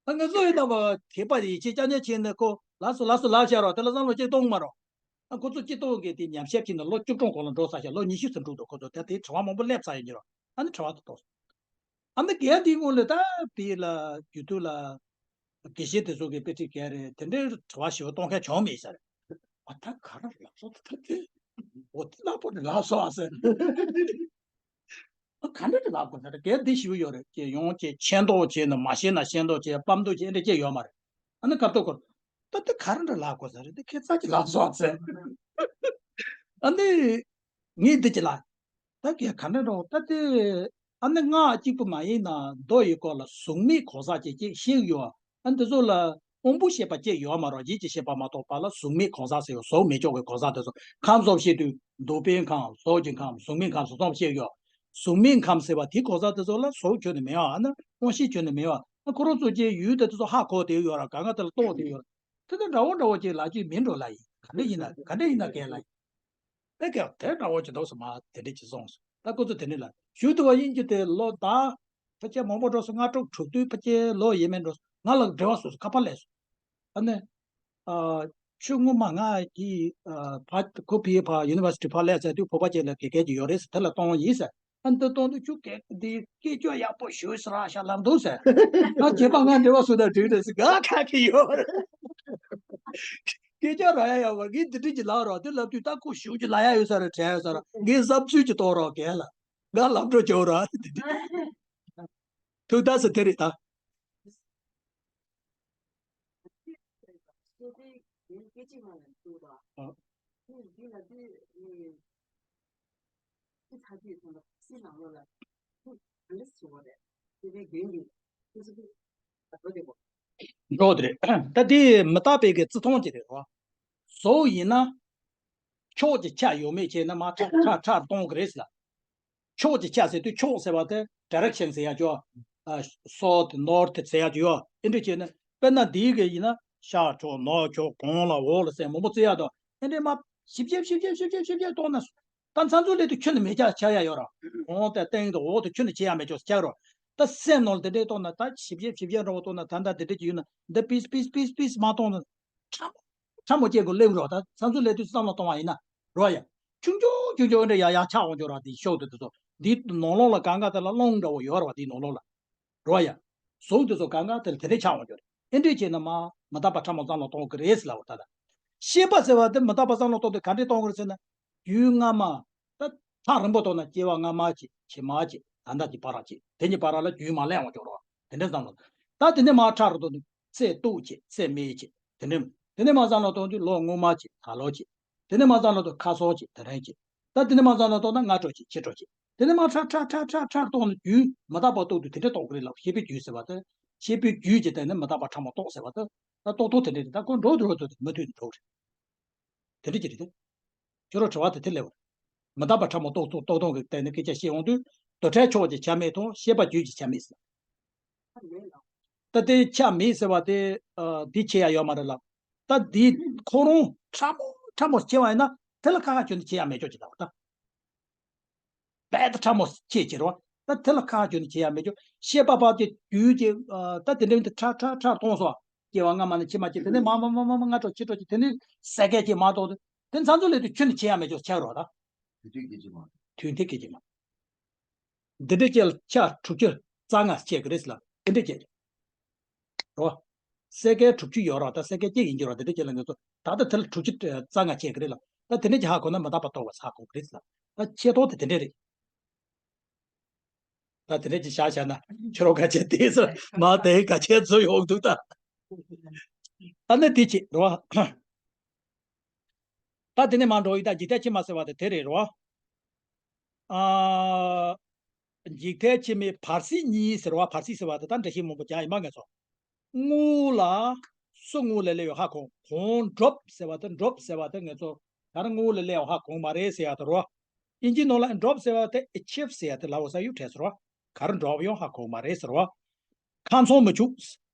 བ། ང་ཚོ་ཡི་དམ་པ་མཁས་པ་ཡི་ཅི་ཅ་ཉ་ཆེན་ནི་ཁོ་ལ་སོ་ལ་སོ་ལ་བྱ་རོགས་དེ་ལ་བསམ་བློ་ཅི་གཏོང་མ་རོགས། ཁོ་ཚོ་སྤྱི་ཏོག་གི་དེ་ཉམས་ཞིབ་བྱས་ནས་ལོ་བཅུ་གྲངས་གོང་ལ་འགྲོ་ཚར་ཤག་ལོ་ཉི་ཤུ་ཙམ་འགྲོ་འདུག་ཁོ་ཚོ་ད་དེ་དྲི་བ་མང་པོ་སླེབས་ཚར་ཡོད་ཉེ་རོགས། ཨ་ནི་དྲི་བ་དེ་གཏོང་སོང་། ཨ་ནི་རྒན་དེའི་སྔོན་ལ་ད་བི་ལ་རྒྱུད་སྟོད་ལ་ དགེ་བཤེས་དེ་ཚོ་གི་དཔེ་ཁྲིད་གལ་རེད། དེ་འདྲའི་དྲི་བ་ཞིག་གཏོང་མཁན་བྱུང་མེད་ཟེར། ཨ་ད་ག་རེ་ལབ་སོང་། ད་དེ་འོ་དེ་ལབ་པོ་ནི་ལབ་སོང་ཨ་ཟེར། ཨ་ག་འདྲ་ལབ་དགོས་ཟེར། གལ་འདི་ཞིག་ཡོད་རེད་ཅེས་ཡོང་ཅེས་མཁྱེན་རྟོགས་བྱས་ན་མ་ཤེས་ན་ཤེས་རྟོགས་བྱས་ཕམ་འདུག་ཅེས་འདྲ་ཅེས་ཡོད་མ་རེད། ཨ་ནི་སྐབས་ཐོག་སྐོར་ད་དེ་ག་རེ་འདྲ་ལབ་དགོས་ཟེར། དེ་ཁྱད་མཚར་གྱི་ལབ་སོང་ཨ་ཟེར། ཨ་ནི། ངས་འདི་ཅི་ལ། ད་གས་ག་འདྲ་འགྲོ་ད་དེ། ཨ་ནི་སྔགས་གཅིག་པུ་མ་ཡིན་ན་མདོ་ཡི་སྐོར་ལ་གཟུགས་མེད་གང་ཟག་ཅིག་ཅིག་ཤེས་ཡོད། ཨ་འདི་ཚོ་ལ་དབང་པོ་ཤེས་པ་ཅིག་ཡོད་མ་རེད། ཡིད་ཀྱི་ཤེས་པ་མ་གཏོགས་པ་ལ་གཟུགས་མེད་གང་ཟག་ཟེར་ཡོད། གཟུགས་མེད་ཕྱོགས་ཀྱི་གང་ཟག་དེ་ཚོ་ཁམས་གསུམ་ཤེས་དུས་འདོད་པའི་ཁམས་གཟུགས་ཀྱི་ཁམས་གཟུགས་མེད་ཁམས་སོ་སོ་ཤེས་ཡོད། གཟུགས་མེད་ཁམས་ཟེར་བ་དེ་གང་ཟག་དེ་ཚོ་ལ་གཟུགས་ཁྱོན་ནས་མེད་པ། ཨ་ནི་དབང་ཤེས་ཁྱོན་ནས་མེད་པ། ཨ་ཁོ་རང་ཚོ་ཅིག་ཡུལ་དེ་དེ་ཚོ་ཧ་གོ་བསྡད་ཡོད་ར། གང་ག་དེ་ལ་རྟོགས་བསྡད་ཡོད་ར། དེ་དང་འདྲ་བོ་འདྲ་བོ་ཅིག་ལབ་རྒྱུ་མིན་འགྲོ་ལ་ཡིན། ག་འདྲ་ཡིན་ན་ག་འདྲ་ཡིན་ན་གལ་ལ་ཡིན། ཨེ་གལ་དེ་འདྲ་བོ་ཅིག་འདུག་སེ་མ་དེ་འདྲ་ཅིག་སོང་སོང་། ད་ཁོ་ཚོ་དེ་འདྲ་ལ་ཞུ་ཐུབ་པ་ཡིན་རྒྱུ་དེ་ལོ་ཟླ་ཕལ་ཆེར་མང་པོ་འགྲོ་སོང་། ལྔ་དྲུག་དྲུག་དུས་ཕལ་ཆེར་ལོ་ཡས་མས་འགྲོ་སོང་། ང་ལ་འབྲེལ་བ་སོ་སོ་ཁ་པར་སླེབས་སོང་། ཨ་ནི། ཨ། ཆུ་སྔོན་མ་ང་གིས་ཨ་ཕ་ཁོ་ཕིའི་ཕ་ཡུ་ནི་ཝར་སི་ཊི་ཕར་སླེབས་ཚར་དུས་བོད་པ་ཅིག་ལ་དགེ་རྒན་ཅིག་ཡོད་རེད་ཟེར། དེ་ལ་གཏོང་ཡིན་ཟེར། ཨ་འདི་གཏོང་དུས་ཁྱོད་སྐད་འདི་སྐད་ཅོར་ཡག་པོ་ཞུ་ཟེར་ར་ཤག་ལབ་འདུག་ཟེར། ང་བྱས་པ་ང་འབྲེལ་བ་སུ་དང་འགྲིག་རེད་ཟེར། ག་ཁ་གི་ཡོད་རེད། སྐད་ཅོར་རག་ཡ་ཡག་པ་ངས་འདི་འདྲ་ཅིག་ལབ་རོགས། དེ་ལབ་དུས་ད་ཁོ་ཞུ་ཅིག་ལབ་ཡ་ཡོད་ས་རེད་དྲན་ཡོད་ས་རེད། ངས་བསམ་ཚུལ་ཅིག་གཏོང་རོགས་གལ་ལ། ང་ལབ་འགྲོ་ཆོག་ར། དེ་འདྲ་ཐུག་ད་ཟེར་དེ་རེད་ད། འགྲོ་དེ་རེད། ད་དེ་མི་རྟག་པའི་གི་བརྩི་མཐོང་ཅིག་རེད་རོ། གཟུགས་ཡིན་ན། ཕྱོགས་ཀྱི་ཆ་ཡོད་མེད་བྱས་ན་མ་ཁྲ་ཁྲ་ཁྲ་གཏོང་གི་རེད་ཟེར་ལ། ཕྱོགས་ཀྱི་ཆ་ཟེར་དུས་ཕྱོགས་ཟེར་བ་དེ་ཌའི་རེག་ཤན་ཟེར་ཡ་ཅོ། ཨ། སའུ་ཐི་ནོར་ཐི་ཟེར་ཡ་ཅོ་ཡོད། ཨེ་འདྲ་བྱས་ན་དཔེར་ན་འདིའི་གི་ཡིན་ན་ཤར་ཕྱོགས་ནུབ་ཕྱོགས་གོང་ལ་འོག་ལ་ཟེར་མང་པོ་བརྩི་ཡ་དང་། ཨེ་འདྲ་མ་ཞིབ་ཞིབ་ཞིབ་ཞིབ་ཞིབ་ཞིབ་ཞིབ་ཞིབ་གཏོང་ན། ད་མཚམས་མཚམས་སླེབས་དུས་ཁྱོན་ནས་མེད་ཆ་ཆགས་ཡ་ཡོད་ར། གོང་དང་སྟེང་དང་འོག་དང་ཁྱོན་ནས་ཆགས་ཡ་མེད་ཆོག་ཆགས་རོགས། ད་སེམས་ནང་ལ་དེ་འདྲས་གཏོང་ན། ད་ཞིབ་ཞིབ་ཞིབ་ཞིབ་འདྲ་བོ་གཏོང་ན། ད་ད་དེ་འདྲས་ཀྱི་ཡོད་ན་འདི་པིས་པིས་པིས་པིས་མ་གཏོང་ན། ཕྲ་མོ་ཕྲ་མོ་སྐྱེ་དགོས་སླེབས་རོགས། ད་མཚམས་མཚམས་སླེབས་དུས་བསམ་བློ་གཏོང་བ་ཡིན་ན་རོ་ཡ། ཆུང་ཆུང་ཆུང་ཆུང་འདྲ་ཡ་ཡ་ཆགས་འོང་ཆོག་ར། དེ་ཤོག་དེ་དེ་ཚོ་འདིའི་ནང་ལོགས་ལ་གང་ག་དེ་ལ་རླུང་འདྲ་བོ་ཡོད་ར་བ། དེའི་ནང་ལོགས་ལ། རོ་ཡ། གཟུགས་དེ་ཚོ་གང་ག་དེ་ལ་དེ་འདྲས་ཆགས་འོང་ཆོག་རེད། ཨེ་འདྲས་བྱས་ན་མ་མི་རྟག་པ་ཕྲ་མོ་བསམ་བློ་གཏོང་གི་རེད་ཟེར་ལབ་པ། ད་ལྟ་ཤེས་པ་ཟེར་བ་དེ་མི་རྟག་པ་བསམ་བློ་གཏོང་དུས་ག་འདྲས་གཏོང་གི་རེད་ཟེར་ན། རྒྱུད་སྔ་མ། ད་ཐག་རིང་པོ་གཏོང་ན་སྐྱེ་བ་སྔ་མ་ཅིག་ཕྱི་མ་ཅིག་ད་ལྟ་ཅིག་བར་ཅིག་དེ་གཉིས་བར་ལ་རྒྱུད་མ་སླེབས་འོང་ཆོག་རོ། དེ་འདྲས་བསམ་བློ། ད་དེ་ནས་མ་ཕྲ་རུ་གཏོང་དུས་ཚེ་སྟོད་ཅིག་ཚེ་སྨད་ཅིག་དེ་འདྲས། དེ་ནས་མ་བསམ་བློ་གཏོང་དུས་ལོ་སྔོན་མ་ཅིག་ད་ལོ་ཅིག་དེ་ནས་མ་བསམ་བློ་གཏོང་ཁ་སང་ཅིག་དེ་རིང་ཅིག་ད་དེ་ནས་མ་བསམ་བློ་གཏོང་ན་སྔ་དྲོ་ཅིག་ཕྱི་དྲོ་ཅིག་དེ་ནས་མ་ཕྲ་ཕྲ་ཕྲ་ཕྲ་ཕྲ་གཏོང་ན་རྒྱུད་མི་རྟག་པ་རྟོགས་དུས་དེ་འདྲས་རྟོགས་ཀྱི་རེད་ལབ། ཤེས་པའི་རྒྱུད་ཟེར་བ་དེ། ཤེས་པའི་རྒྱུད་ཀྱི་སྟེང་ནས་མི་རྟག་པ་ཕྲ་མོ་རྟོགས་ཟེར་བ་དེ། ད་རྟོགས་ཐོག་དེ་འདྲས་རེད། ད་ཁོ་འགྲོ་འགྲོ་འགྲོ་དུས་མུ་མཐུད་དུ་འགྲོ་གི་རེད། དེ་འདྲ་ཅིག་རེད་དེ། ཁྱོད་རང་དྲི་བ་དེ་དེ་སླེབས་པ་རེད། མི་རྟག་པ་ཕྲ་མོ་རྟོགས་ཐོག་རྟོགས་ཐོག་གི་སྟེང་ནས་སྐད་ཆ་བཤད་འོང་དུས། དུར་ཁྲོད་ཕྱོགས་ཀྱི་ཆ་མེད་དང་ཤེས་པ་རྒྱུད་ཀྱི་ཆ་མེད་ཟེར། ད་དེ་ཆ་མེད་ཟེར་བ་དེ། ཨ། འདི་ཆེ་ཡ་ཡོད་མ་རེད་ལབ། ད་འདི་ཁོ་རང་ཕྲ་མོ་ཕྲ་མོ་ཆེ་བ་ཡིན་ན་དེ་ལ་ཁ་ཁ་གྱོན་ནས་ཆེ་ཡ་མེད་ཆོག་ཅིག་ལབ་ད། རྦད་དེ་ཕྲ་མོ་ཆེ་ཆེ་རོ། ད་དེ་ལ་ཁ་གྱོན་ནས་ཆེ་ཡ་མེད་ཆོག་ཤེས་པ་ཕར་གྱི་རྒྱུད་ཀྱི། ཨ། ད་དེ་འདྲ་མི་འདི་ཕྲ་ཕྲ་ཕྲ་གཏོང་སོང་། སྐྱེ་བ་སྔ་མ་ནས་ཕྱི་མ་སྐྱེ། དེ་ནས་མ་མ་མ་མ་མ་སྔ་དྲོ་ཕྱི་དྲོ་སྐྱེ། དེ་ནས་ཟད་སྐད་ཅིག་མ་གཏོགས་དེ་མཚམས་མཚམས་སླེབས་དུས་ཁྱོན་ནས་ཆེ་ཡ་མེད་ཆོག་ཆགས་རོགས་ད། དུས་མཐའི་སྐད་ཅིག་མ། དུས་མཐའི་སྐད་ཅིག་མ། འདི་འདྲའི་སྐད་ལ་ཆ་དྲུག་ཅུ་རྩ་ལྔ་བཤད་ཀྱི་རེད་ལ། འདི་འདྲའི་སྐད་རོ། སེ་ཀེན་དྲུག་ཅུ་ཡོད་ར། ད་སེ་ཀེན་གཅིག་ཡིན་གྱི་ར། འདི་འདྲའི་སྐད་ལ་ང་ཚོ་ད་ལྟ་དེ་ལ་དྲུག་ཅུ་རྩ་ལྔ་བཤད་ཀྱི་རེད་ལ། ད་དེ་འདྲའི་ཅིག་ཧ་གོ་ན་མི་རྟག་པ་རྟོགས་པ་ཧ་གོ་གི་རེད་ལ། ད་ཆེ་མཐོང་དེ་དེ་འདྲའི་རེད། ད་དེ་འདྲའི་ཅིག་བཞག་བཞག་ན་ཁྱོད་རང་ག་ཆེ་དེ་ཚོ་མ་དེ་ག་ཆེ་ཚོ་ཡོང་འདུག་ད། ཨ་ནི་དེ་ཅིག་རོ། ད་དེ་ནས་མར་འགྲོ་ཡི། ད་འཇིག་རྟེན་ཕྱི་མ་ཟེར་བ་དེ་དེ་རེད་རོ། ཨ། འཇིག་རྟེན་ཕྱི་མའི་བར་སྲིད་གཉིས་ཟེར་བ། བར་སྲིད་ཟེར་བ་དེ་ད་འགྲེལ་བཤད་མང་པོ་རྒྱག་ཡིན་པ་ང་ཚོ། དངུལ་ལ་སོ་དངུལ་ལས་སླེབས་ཡོང་ཧ་གོ། གོང་འགྲོབ་ཟེར་བ་དེ། འགྲོབ་ཟེར་བ་དེ་ང་ཚོ་ད་རུང་དངུལ་ལས་སླེབས་ཡོང་ཧ་གོ་མ་རེད་ཟེར་ཡ་དེ་རོ། དབྱིན་ཇིའི་ནང་ལ་འགྲོབ་ཟེར་བ་དེ་ཨེ་ཆིབ་ཟེར་ཡ་དེ་ལ་འོ་ས་ཡུ་བྲལ་ཟེར་རོ། ག་རུ་འགྲོབ་ཡོང་ཧ་གོ་མ་རེད་ཟེར་རོ། ཁ་མཚང་མི་འཁྱུག་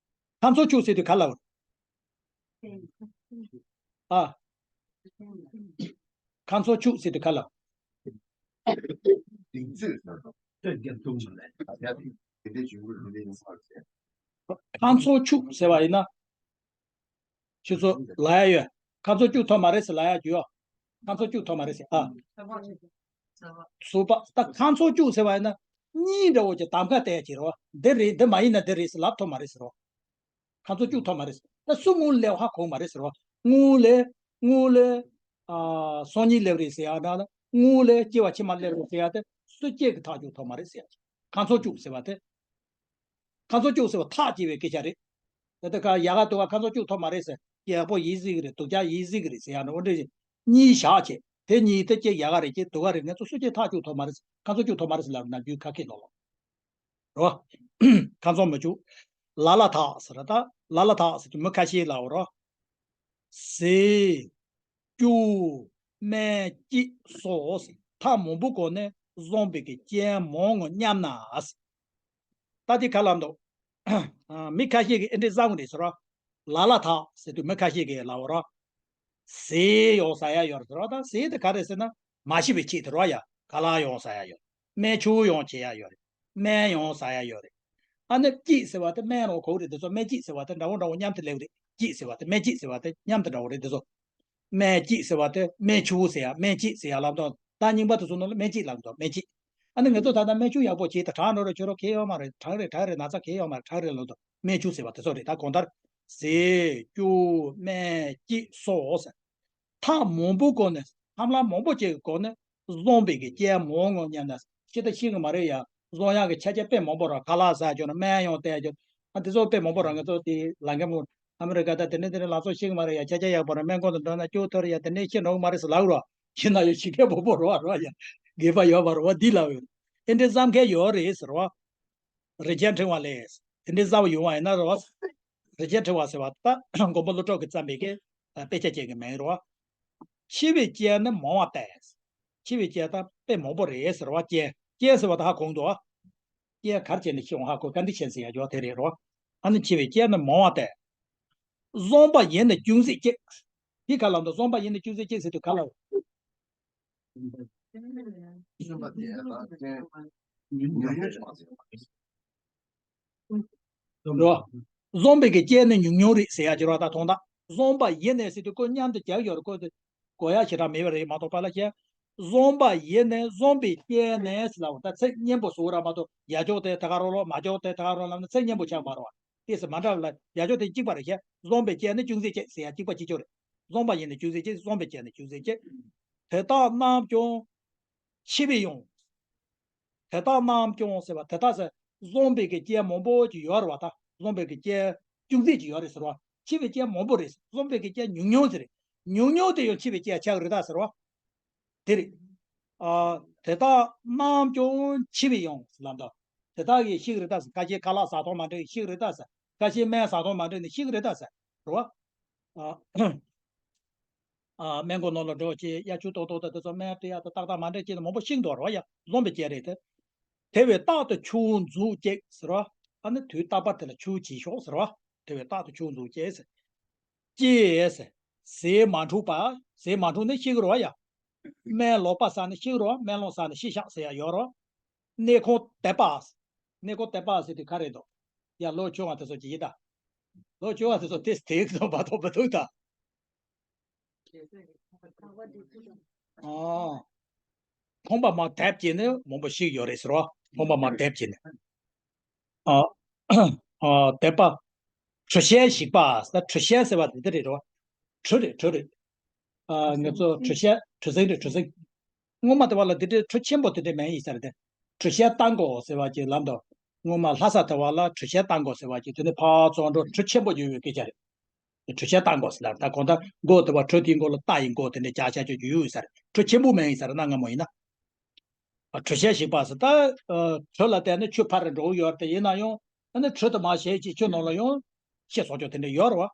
ཁ་མཚང་འཁྱུག་ཟེར་དུས་ག་ལ། ཨ། ཁ་མཚང་འཁྱུག་ཟེར་དུས་ག་ལ། ཁ་མཚང་འཁྱུག་ཟེར་བ་ཡིན་ན། ཁྱོད་ཚོ་ལ་ཡ་ཡོད། ཁ་མཚང་འཁྱུག་ཐོབ་མ་རེད་ཟེར་ལ་ཡ་རྒྱུ་ཡོད། ཁ་མཚང་འཁྱུག་ཐོབ་མ་རེད་ཟེར། ཨ། སོ་པ། ད་ཁ་མཚང་འཁྱུག་ཟེར་བ་ཡིན་ན། གཉིས་འདྲ་བོ་ཅིག་གདམ་ག་བལྟས་ཀྱི་རོ། འདི་རེད། འདི་མ་ཡིན་ན་འདི་རེད་ཟེར་ལབ་ཐུབ་མ་རེད་ཟེར་རོ། ཁ་མཚོན་བཅུག་ཐུབ་མ་རེད། ད་སུ་དངུལ་སླེབས་ཧ་གོ་མ་རེད་ཟེར་བ། དངུལ་ལས་དངུལ་ལས་ཨ་སང་ཉིན་སླེབས་རེད་ཟེར་ཡ་ན་ལ། དངུལ་ལས་སྐྱེ་བ་ཕྱི་མ་སླེབས་རེད་ཟེར་ཡ་དེ་སུ་གཅིག་གིས་ཐག་གཅོད་ཐུབ་མ་རེད་ཟེར་ཡ། ཁ་མཚོན་བཅུག་ཟེར་བ་དེ། ཁ་མཚོན་བཅུག་ཟེར་བ་ཐག་བཅད་པའི་སྐད་ཆ་རེད། དེ་ལྟ་ཁ་ཡག་ག་སྡུག་ག་ཁ་མཚོན་བཅུག་ཐུབ་མ་རེད་ཟེར། ཡག་པོ་ཡིན་སྲིད་གི་རེད། སྡུག་ཅག་ཡིན་སྲིད་གི་རེད་ཟེར་ཡ་ནི་འོ་འདྲ་ཞིག་གཉིས་བཞག་བྱས། དེ་གཉིས་དེ་གཅིག་ཡག་ག་རེད། གཅིག་སྡུག་ག་རེད། ངས་ཚོ་སུ་གཅིག་ཐག་གཅོད་ཐུབ་མ་རེད། ཁ་མཚོན་བཅུག་ཐུབ་མ་རེད་ཟེར་ལབ་ན་རྒྱུས་ཁ་ཁེ་ལོ་ལོ། རོ། ཁ་མཚོན་མི་བཅུག་ལ་ལ་དག་ཟེར་ད། ལ་ལ་དག་ཟེར་དུས་མི་ཁ་ཤས་ལ་འོ་རོ། ཟས། སྐྱུར། སྨན་སྐྱིད་སོགས་ཐབས་མང་པོའི་སྒོ་ནས་བཟང་པོའི་གི་རྐྱེན་མང་ངོ་སྙམ་ན། ད་དེ་ག་ལ་འདུག་མི་ཁ་ཤས་ཀྱིས་ཨེ་འདྲས་བསམ་གི་རེད་ཟེར་བ། ལ་ལ་དག་ཟེར་དུས་མི་ཁ་ཤས་ཀྱིས་ལབ་པ་རེད། ཟས་ཡང་ཟ་ཡ་ཡོད་རེད་ཟེར་བ། ད་ཟས་དེ་ག་རེད་ཟེར་ན་མ་ཤི་བའི་ཆེད་དུ་རེད་བ་ཡ། ཁ་ལག་ཡང་ཟ་ཡ་ཡོད་རེད། སྨན་ཆུ་ཡང་བྱེད་ཡ་ཡོད་རེད། སྨན་ཡང་ཟ་ཡ་ཡོད་རེད། ཨ་ནི་སྐྱིད་ཟེར་བ་དེ་སྨན་རང་གོ་རེད། དེ་ཚོ་སྨན་སྐྱིད་ཟེར་བ་དེ་འདྲ་བོ་འདྲ་བོ་མཉམ་དུ་སླེབས་རེད། སྐྱིད་ཟེར་བ་དེ་སྨན་སྐྱིད་ཟེར་བ་དེ་མཉམ་དུ་འདྲ་བོ་རེད། དེ་ཚོ། སྨན་སྐྱིད་ཟེར་བ་དེ་སྨན་ཆུ་བོ་ཟེར་ཡ། སྨན་སྐྱིད་ཟེར་ཡ་ལབ་དང་། ད་རྙིང་པ་དེ་ཚོ་ནང་ལ་སྨན་སྐྱིད་ལབ་དང་། སྨན་སྐྱིད། ཨ་ནི་ང་ཚོ་ད་ལྟ་སྨན་ཆུ་ཡག་པོ་བྱས་ཏེ་དྲག་འགྲོ་རེད། ཁྱོད་རང་ཁེ་ཡོད་མ་རེད། དྲག་རེད་དྲག་རེད། ན་ཚ་ཁེ་ཡོད་མ་རེད། དྲག་རེད་ལབ་དང་། སྨན་ཆུ་ཟེར་བ་དེ་ཚོ་རེད། ད་གང་ལྟར་ཟས་སྐྱུར་སྨན་སྐྱིད་སོགས་ཟེར། ཐབས་མང་པོའི་སྒོ་ནས། ཐབས་ལམ་མང་པོ་ཅིག་གི་སྒོ་ནས་བཟང་པོའི་གི་རྐྱེན་མང་ངོ་སྙམ་ན། ཤི་ད་ཤི་གི་མ་རེད་ཡ། བཟང་ཡག་གི་ཆ་རྐྱེན་དཔེ་མང་པོ་རེད། ཁ་ལག་ཟ་རྒྱུ་ན་སྨན་ཡང་བསྟེན་རྒྱུ། ཨ་དེ་ཚོ་དཔེ་མང་པོ་རེད། ང་ཚོ་དེ་ལ་མཁན་མོ་ཨ་མི་རི་ཀ་ད་དེ་ནས་དེ་ནས་ལ་སོགས་ཤི་གི་མ་རེད་ཡ། ཆ་རྐྱེན་ཡག་པོ་རེད། སྨན་ཁང་དུ་འགྲོ་ན་སྐྱོ་ཐོར་ཡ། དེ་ནས་ཤི་འགྲོ་གི་མ་རེད་ཟེར་ལབ་རོགས། ཤི་ན་ཡང་ཤི་མཁན་མང་པོ་རེད་བ། རོགས་ཡ། དགེ་བ་ཡོད་པ་རེད་བ། འདི་ལབ་ཡོད། ཨེ་འདྲས་བསམ་མཁན་ཡོད་རེད་ཟེར་བ། རིན་ཆེན་ཕྲེང་བ་ལས། དེ་འདྲའི་རྩ་བ་ཡོང་བ་ཡིན་ན་རེད་བ། རིན་ཆེན་ཕྲེང་བ་ཟེར་བ་ད་མགོན་པོ་ཀླུ་སྒྲུབ་ཀྱིས་བརྩམས་པའི་གི་དཔེ་ཆ་ཅིག་གི་མིང་རེད་བ། འཆི་བའི་རྐྱེན་ནི་མང་བ་སྟེ། འཆི་བའི་རྐྱེན་ད་དཔེ་མང་པོ་རེད་ཟེར་བ། རྐྱེན། རྐྱེན་ཟེར་བ་ད་ཧ་གོ་འདུག་བ། རྐྱེན་ག་རེ་བྱས་ནས་འཆི་འོང་ཧ་གོ། ཀོན་ཌི་ཤན་ཟེར་ཡ་ཡོད་དེ་རེད་རོ། ཨ་ནི་འཆི་བའི་རྐྱེན་ནི་མང་བ་སྟེ། བཟང་པ་ཡིན་ནི་ཅུང་ཟད་ཅིག་དེ་ག་ལ་འདུག་བཟང་པ་ཡིན་ནི་ཅུང་ཟད་ཅིག་ཟེར་དུས་ག་ལ། རོ། བཟང་པོའི་གི་རྐྱེན་ནི་ཉུང་ཉུང་རེད་ཟེར་ཡ་ཅིག་རོ། ད་ཐོང་ད། བཟང་པ་ཡིན་ནས་ཟེར་དུས་ཁོ་མཉམ་དུ་རྒྱག་ཡོད་རེད། ཁོ་དེ་གོ་ཡ་ཞེ་དྲག་མེད་པ་རེད་མ་གཏོགས། པ་ལ་ཁྱེད་བཟང་པ་ཡིན་ནས་བཟང་པོའི་རྐྱེན་ནས་ཟེར་ལབ་ད་ཚིག་སྙན་པོ་བཟོ་ར་མ་གཏོགས། ཡ་ཅོག་དེ་ད་ག་རོ་ལོ། མ་ཅོག་དེ་ད་ག་རོ་ལབ་ན་ཚིག་སྙན་པོ་ཆགས་མ་རོ། དེ་ཟེར་མ་འདྲ་ལ་ཡ་ཅོག་དེ་གཅིག་པ་རེད། ཁྱེད་བཟང་པོའི་རྐྱེན་ནི་ཅུང་ཟད་ཅིག་ཟེར་ཡ་གཅིག་པ་གཅིག་ཅོག་རེད། བཟང་པ་ཡིན་ནས་ཅུང་ཟད་ཅིག་བཟང་པོའི་རྐྱེན་ནི་ཅུང་ཟད་ཅིག་དེ་དག་རྣམས་ཀྱང་འཆི་བས་ཡང་། དེ་དག་རྣམས་ཀྱང་ཟེར་བ་དེ་དག་ཟེར། བཟང་པོའི་གི་རྐྱེན་མང་པོ་ཅིག་ཡོད་རེད་བ། ད་བཟང་པོའི་གི་རྐྱེན་ཅུང་ཟད་ཅིག་ཡོད་རེད་ཟེར་བ། འཆི་བའི་རྐྱེན་མང་པོ་རེད། བཟང་པོའི་གི་རྐྱེན་ཉུང་ཉུང་ཟེར་རེད། ཉུང་ཉུང་དེ་ཡང་འཆི་བའི་རྐྱེན་ཆགས་ཀྱི་རེད་ད་ཟེར་བ། དེ་རེད། ཨ། དེ་དག་རྣམས་ཀྱང་འཆི་བས་ཡང་ལབ་འདུག་དེ་དག་གིས་ཤི་གི་རེད་ད་ཟེར། ཁ་ཤས་ཁ་ལག་ཟ་སྟངས་མ་འདྲ་ཤི་གི་རེད་ད་ཟེར། ཁ་ཤས་སྨན་ཟ་སྟངས་མ་འདྲ་ནས་ཤི་གི་རེད་ད་ཟེར། རེད་བ། ཨ། ཨ། སྨན་ཁང་ནང་ལ་འགྲོ་བྱས་ཡ་ཆུ་ཏོག་ཏོག་དང་དེ་ཚོ་སྨན་སྤྲད་ཡ་དང་ཏག་ཏག་མ་འདྲ་བྱས་ནས་མང་པོ་ཤི་འདུག་རེད་བ། ཡ་བཟང་པོའི་རྐྱེན་རེད་དེ། དེ་བས་རྟག་ཏུ་ཆུ་འཛུགས་ཅིག་ཟེར་བ། ཨ་ནི་དུས་རྟག་པར་དེ་ལ་ཆུ་བྱིན་ཤོག་ཟེར་བ། དེ་བས་རྟག་ཏུ་ཆུ་འཛུགས་ཅིག་ཟེར། ཀྱེ་ཟེར། ཟས་མ་འཁྲུགས་པ། ཟས་མ་འཁྲུགས་ནི་ཤི་གི་རེད་བ་ཡ། སྨན་ལོག་པ་ཟ་ནི་ཤི་གི་རེད་བ། སྨན་ལོག་ཟ་ནི་ཤི་ཤག་ཟེར་ཡ་ཡོད་རེད་བ། གནས་ཁང་དད་པ། གནས་ཁང་དད་པ་ཟེར་དུས་ག་རེ་འདུག་ཡ་ལོ་ཆུང་བ་དེ་ཚོ་ཅིག་ཡིན་ད། ལོ་ཆུང་བ་དེ་ཚོ་དེ་དེ་གི་ཚོ་མ་གཏོགས་མི་འདུག་ད། ཨ། ཕོངས་པ་མར་དེད་བྱས་ནས་མང་པོ་ཤི་ཡོད་རེད་ཟེར་བ། ཕོངས་པ་མར་དེད་བྱས་ནས། ཨ། ཨ། དད་པ། གྲུ་ཤན་ཞིག་པ་ཟེར། གྲུ་ཤན་ཟེར་བ་དེ་འདི་རེད་རོ། གྲུ་རེད། གྲུ་རེད། ཨ། ང་ཚོ་གྲུ་ཤན་གྲུ་གཟིངས་རེད། གྲུ་གཟིངས། སྔོན་མ་དེ་བ་ལ་འདི་འདྲའི་གྲུ་ཆེན་པོ་དེ་འདྲ་མེད་ཡིན་ས་རེད་དེ། གྲུ་ཤན་བཏང་དགོས་ཟེར་བ་ཅིག་ལབ་འདུག་སྔོན་མ་ལྷ་ས་དེ་བ་ལ་གྲུ་ཤན་བཏང་དགོས་ཟེར་བ་ཅིག་དེ་ནས་ཕར་ཚོང་འགྲོ་གྲུ་ཆེན་པོ་ཡོད་པའི་སྐད་ཆ་རེད། གྲུ་ཤན་བཏང་དགོས་ཟེར་ལབ། ད་གང་ལྟར་མགོ་དེ་བ་གྲུ་དེའི་མགོ་ལ་རྟ་ཡི་མགོ་དེ་འདྲ་རྒྱག་བྱ་ཆོས་ཀྱི་ཡོད་ས་རེད། གྲུ་ཆེན་པོ་མེད་ཡིན་ས་རེད། གནའ་སྔ་མོ་ཡིན་ན། ཨ། གྲུ་ཤན་ཞིག་པ་ཟེར། ད། ཨ། གྲུ་ལ་བརྟེན་ནས་ཆུ་ཕར་ར་འགྲོ་གི་ཡོད་རེད་དེ། ཡིན་ན་ཡང་ཨ་ནི་གྲུ་དེ་མར་བཞེས་ཅིག་ཆུ་ནང་ལ་ཡང་ཤི་སོང་ཆོག་དེ་འདྲ་ཡོད་རེད་བ།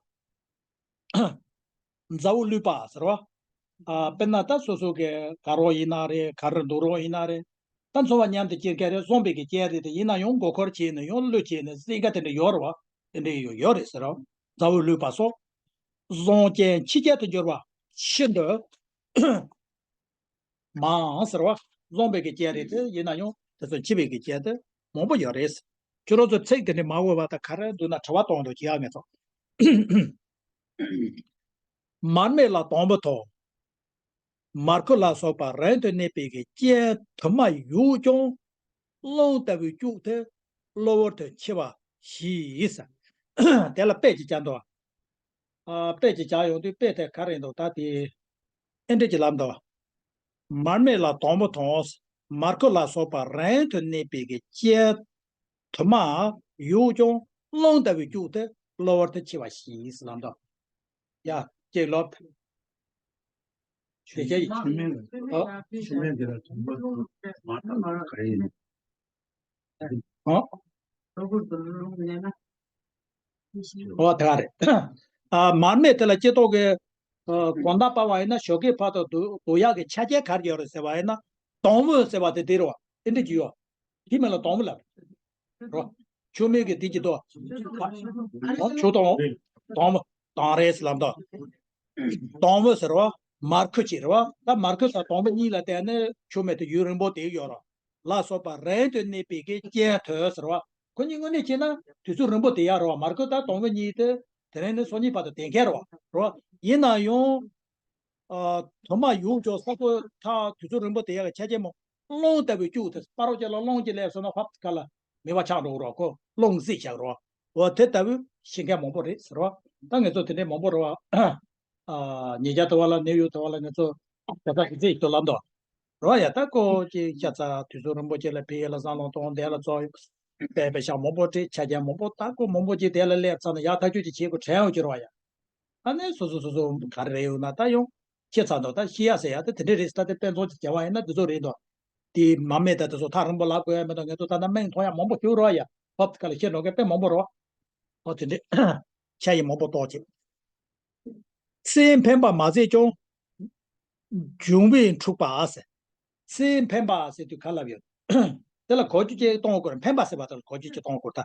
མཛའ་བོ་བསླུས་པ་ཟེར་བ། ཨ། དཔེར་ན་ད་སོ་སོ་གི་དགའ་རོགས་ཡིན་ན་རེད། ག་རེ་འདུག་རོགས་ཡིན་ན་རེད། ད་འཚོ་བ་མཉམ་དུ་སྐྱེལ་མཁན་རེད། བཟང་པོའི་གི་རྐྱེན་རེད་དེ། ཡིན་ན་ཡང་མགོ་འཁོར་བྱས་ནས་ཡང་བསླུ་བྱས་ནས་བསད་མཁན་དེ་འདྲ་ཡོད་རེད་བ། དེ་འདྲ་ཡོད་ཡོད་རེད་ཟེར་རོ། མཛའ་བོ་བསླུས་པ་སོགས། བཟང་རྐྱེན་འཆི་རྐྱེན་དུ་འགྱུར་བ་ཤིན་ཏུ་མང་ཟེར་བ། བཟང་པོའི་གི་རྐྱེན་རེད་དེ། ཡིན་ན་ཡང་དེ་ཚོ་འཆི་བའི་གི་རྐྱེན་དེ་མང་པོ་ཡོད་རེད། ཁྱོད་རང་ཚོ་ཚིག་དེ་འདྲ་མ་འོས་པ་དང་ག་རེ་འདུག་ན་དྲི་བ་གཏོང་རོགས་བྱེད་ཨ། ངས་ཚོ། མར་མེ་ལ་དང་པོ་ཐོག་མར་ཁུ་ལ་སོགས་པ་རིང་དུ་གནས་པའི་གི་རྐྱེན་དུ་མ་ཡོད་ཀྱང་། རླུང་ལྟ་བུའི་སྐྱུགས་དེ་གློ་བུར་དུ་འཆི་བ་ཞི་ཟེར། དེ་ལ་དཔེ་ཅིག་བྱ་འདུག་ཨ། དཔེ་ཅིག་བྱ་ཡོང་དུས་དཔེ་དེ་ག་རེ་འདུག་ད་དེ་ཨེ་འདྲ་ཅིག་ལབ་འདུག་མར་མེ་ལ་དོང་བུ་དང་། མར་ཁུ་ལ་སོགས་པ་རང་དུ་གནས་པའི་གི་སྤྱན་དུ་མ་ཡུག་ཀྱང་རླུང་ལྟ་བུའི་སྐྱུགས་ཏེ་གློ་བུར་དུ་འཆི་བ་བཞིན་ལབ་འདུག་ཡ། ཅིག་ལོབ། དེ་ཆ་ཡི། ཆུ་མེད་ལ། ཨ། ཆུ་མེད་འདི་ལ་དུམ་བུ་མ་དང་ག་ཡིན། ཨ། ཨོ་དེ་ག་རེད། ཨ། མར་མེ་དེ་ལ་སྐྱེ་ཐོག་གི། ཨ། གོང་ཐང་སྤར་བ་ཡིན་ན་ཞོགས་ཀས་ཕར་དང་བསྡུ་བསྡུ་ཡག་གི་ཆ་རྐྱེན་ག་རེ་ཡོད་རེད་ཟེར་བ་ཡིན་ན། དོང་བུ་ཟེར་བ་དེ་འདི་རེད་བ། ཨེ་འདྲ་ཅིག་ཡོད། དེ་མིང་ལ་དོང་བུ་ལབ། རོ། ཆུ་མིག་གི་དེ་ཅི་དོ། ཆུ་དོང་། དོང་བུ། དོང་བུ། དོང་རེད་ལབ་དོ། དོང་བུ་ཟེར་བ། མར་ཁུ་ཅིག་རེད་བ། ད་མར་ཁུ་དང་དོང་བུ་གཉིས་ལ་བལྟས་ནས་ཆུ་མིག་དེ་ཡུན་རིང་པོ་དེ་ཡོད་རོ། ལ་སོགས་པ་རང་དུ་གནས་པའི་གི་སྤྱན་དུ་ཟེར་བ། ཁོ་གཉིས་དངོས་གནས་བྱས་ན་དུས་ཚོད་རིང་པོ་དེ་ཡག་རེད་བ། མར་ཁུ་དང་དོང་བུ་གཉིས་དེ་དེ་རིང་ནས་སང་ཉིན་བར་དུ་བསྡད་མཁན་རེད་བ། རེད་བ། ཡིན་ན་ཡང་། ཨ། དུ་མ་ཡུག་ཀྱང་ས་ཁོ་ཐག་དུས་ཚོད་རིང་པོ་དེ་ཡག་གི་ཆ་རྐྱེན་མོ། རླུང་ལྟ་བུའི་སྐྱུགས་དེ་སྤར་རོགས་ཀྱི་ལ་རླུང་གི་སླེབས་སོང་ན་ཧབ་ཁ་ལ་མེ་བ་ཆགས་འགྲོ་རོགས་ཁོ་རླུང་བསྲེས་བཞག་རོགས། འོ་དེ་ལྟ་བུ་ཤེས་མཁན་མང་པོ་རེད་ཟེར་བ། ད་ངེད་ཚོ་དེ་འདྲའི་མང་པོ་རེད་བ། ཨ། ཉེ་ཆར་དུ་བ་ལ་ནེའུ་ཡོག་དུ་བ་ལ་ངེད་ཚོ་ད་ལྟ་གི་རྩིས་དུ་ལབ་འདུག་རོ་ཡ། ད་ཁོ་ཅིག་ཤ་ཚ་དུས་ཚོད་རིང་པོ་ཅིག་ལ་ཕེ་ཡེ་ལ་བསམ་བློ་གཏོང་དེ་ལ་ཚོ་དཔེ་དཔེ་ཤག་མང་པོ་བྲིས། ཆ་རྐྱེན་མང་པོ། ད་ཁོ་མང་པོ་ཅིག་དེ་ལ་སླེབས་ཚར་ན་ཡག་ཐག་ཆོད་ཅིག་བྱེད་དགོས་དྲན་ཡོང་གི་རོ་ཡ། ཨ་ནི་སོ་སོ་སོ་སོ་ག་རེ་རེད་ཡོད་ན་ད་ཡོང་ཁྱེད་ཚ་འདུག་ད་ཤི་ཡ་ཟེར་ཡ་ད་དེ་འདྲས་རེད། ད་དེ་དཔེ་མཚོན་ཅིག་བྱས་པ་ཡིན་ན་འདི་ཚོ་རེད་འདུག་དེ་མ་མེད་ད་དེ་ཚོ་ཐག་རིང་པོ་ལབ་དགོས་ཡ་མེད་དོ། ངེད་ཚོ་ད་ལྟ་སྨན་མཐོང་ཡ་མང་པོ་ཞིག་རོ་ཡ། ཧོབ་དེ་ག་ལ་ཤེས་འགྲོ་མཁན་དཔེ་མང་པོ་རོ། ཨོ་དེ་འདྲས་ཤ་ཡི་མང་པོ་ཏོག་ཅིག་ཚེ་འཕེན་པ་མ་ཟད་ཀྱང་། འབྱུང་བས་འཁྲུགས་པ་ཟེར། ཚེ་འཕེན་པ་ཟེར་དུས་ག་ལབ་ཡོད། དེ་ལ་གོ་རྒྱུ་ཅིག་གཏོང་དགོས་རེད། འཕེན་པ་ཟེར་བ་དེ་ལ་གོ་རྒྱུ་ཅིག་གཏོང་དགོས་ད།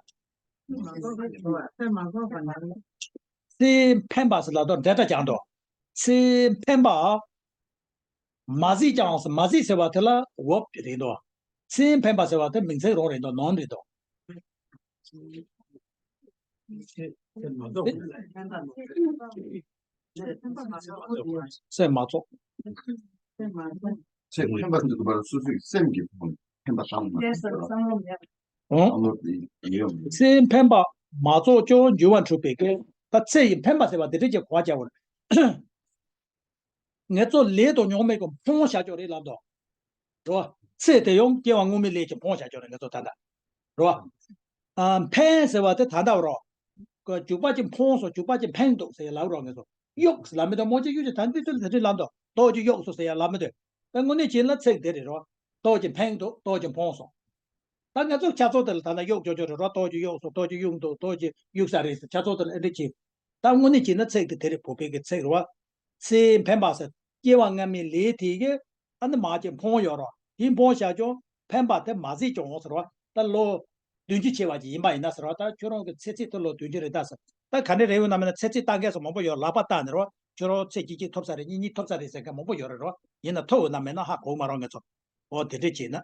ཚེ་འཕེན་པ་ཟེར་ལབ་དུས་འབྲེལ་སྒྲ་རྒྱག་འགྲོ། ཚེ་འཕེན་པ། མ་ཟད་ཀྱང་ཟེར། མ་ཟད་ཟེར་བ་དེ་ལ་བོབ་རེད་འདུག་ཚེ་འཕེན་པ་ཟེར་བ་དེ་མིང་ཚིག་རང་རེད་འདུག་ནོན་རེད་འདུག་སེམས་མ་རྫོགས། ཚེ་འཕེན་པ་ཟེར་དུས་སྐབས་སོ་སོའི་སེམས་ཀྱི་ཕུང་འཕེན་པ་བཏང་མ་ཐུབ་པར་བསམ་བློ་ཡང་ཡོད། ཚེ་འཕེན་པ་མ་རྫོགས་ཀྱང་འབྱུང་བ་འཁྲུགས་པའི་སྐད། ད་ཚེ་ཡི་འཕེན་པ་ཟེར་བ་འདི་འདྲ་ཅིག་གོ་བ་རྒྱག་དགོས་རེད། ངེད་ཚོ་ལས་དང་མྱོང་མེད་ཀྱི་འཕོངས་བཞག་ཀྱོག་རེད་ལབ་དོ། རོ། ཚེ་དེ་ཡང་སྐྱེ་བ་སྔོན་མའི་ལས་ཀྱི་འཕོངས་བཞག་ཀྱོག་རེད་ངེད་ཚོ་ད་ལྟ། རོ། ཨ། འཕེན་ཟེར་བ་དེ་ད་ལྟ་རོ། ཁོ་འཇུག་པ་ཅིག་འཕོངས་སོང་། འཇུག་པ་ཅིག་འཕེན་འདུག་ཟེར་ལབ་རོ་ངེད་ཚོ། གཡུག་ཟེར་ལབ་མི་འདུག་མོ་ཅིག་གཡུག་ཅིག་ད་འདི་ཚོ་ལ་དེ་འདྲ་ལབ་འདུག་ཏོག་ཅིག་གཡུག་སོང་ཟེར་ཡ་ལབ་མི་འདུག་དཔེ་དངོས་གནས་བྱས་ན་ཚིག་དེ་རེད་རོ། ཏོག་ཅིག་འཕེན་འདུག་ཏོག་ཅིག་འཕོངས་སོང་། ད་ང་ཚོ་ཆ་ཚོགས་དེ་ལ་ད་ལྟ་གཡུག་ཅོག་ཅོག་རེད་རོ། ཏོག་ཅིག་གཡུག་འདུག་ཏོག་ཅིག་གཡུག་འདུག་ཏོག་ཅིག་གཡུག་ས་རེད་ཟེར་ཆ་ཚོགས་དེ་ལ་ཨེ་འདྲ་བྱས། ད་དངོས་གནས་བྱས་ན་ཚིག་དེ་དེ་རེད། བོད་སྐད་ཀྱི་ཚིག་རེད་བ། ཚེ་འཕེན་པ་ཟེར། སྐྱེ་བ་སྔ་མའི་ལས་དེ་གི་ཨ་ནི་མ་ཅིག་འཕོངས་ཡོད་རོ། དེ་འཕོངས་བཞག་ཀྱང་འཕེན་པ་དེ་མ་ཟད་ཀྱང་ཟེར་བ། ད་ལོ་བདུན་ཅུ་བྱས་པ་ཅིག་ཡིན་པ་ཡིན་ན་ཟེར་བ། ད་ཁྱོད་རང་གི་ཚེ་ཚད་དེ་ལོ་བདུན་ཅུ་རེད་ད་ཟེར། ད་ག་འདྲ་རེད་ཡོད་ན་མིན་ན་ཚེ་ཚད་བལྟ་མཁན་སོགས་མང་པོ་ཡོད། ལག་པ་བལྟས་ནས་རོ། ཁྱོད་རང་ཚེ་གཅིག་གཅིག་ཐོབ་ས་རེད། གཉིས་གཉིས་ཐོབ་ས་རེད་ཟེར་མཁན་མང་པོ་ཡོད་རེད་རོ། ཡིན་ན་ཐོབ་ཡོད་ན་མེད་ན་ཧ་གོ་གི་མ་རེད་ངེད་ཚོ། འོ་དེ་འདྲ་བྱས་ན།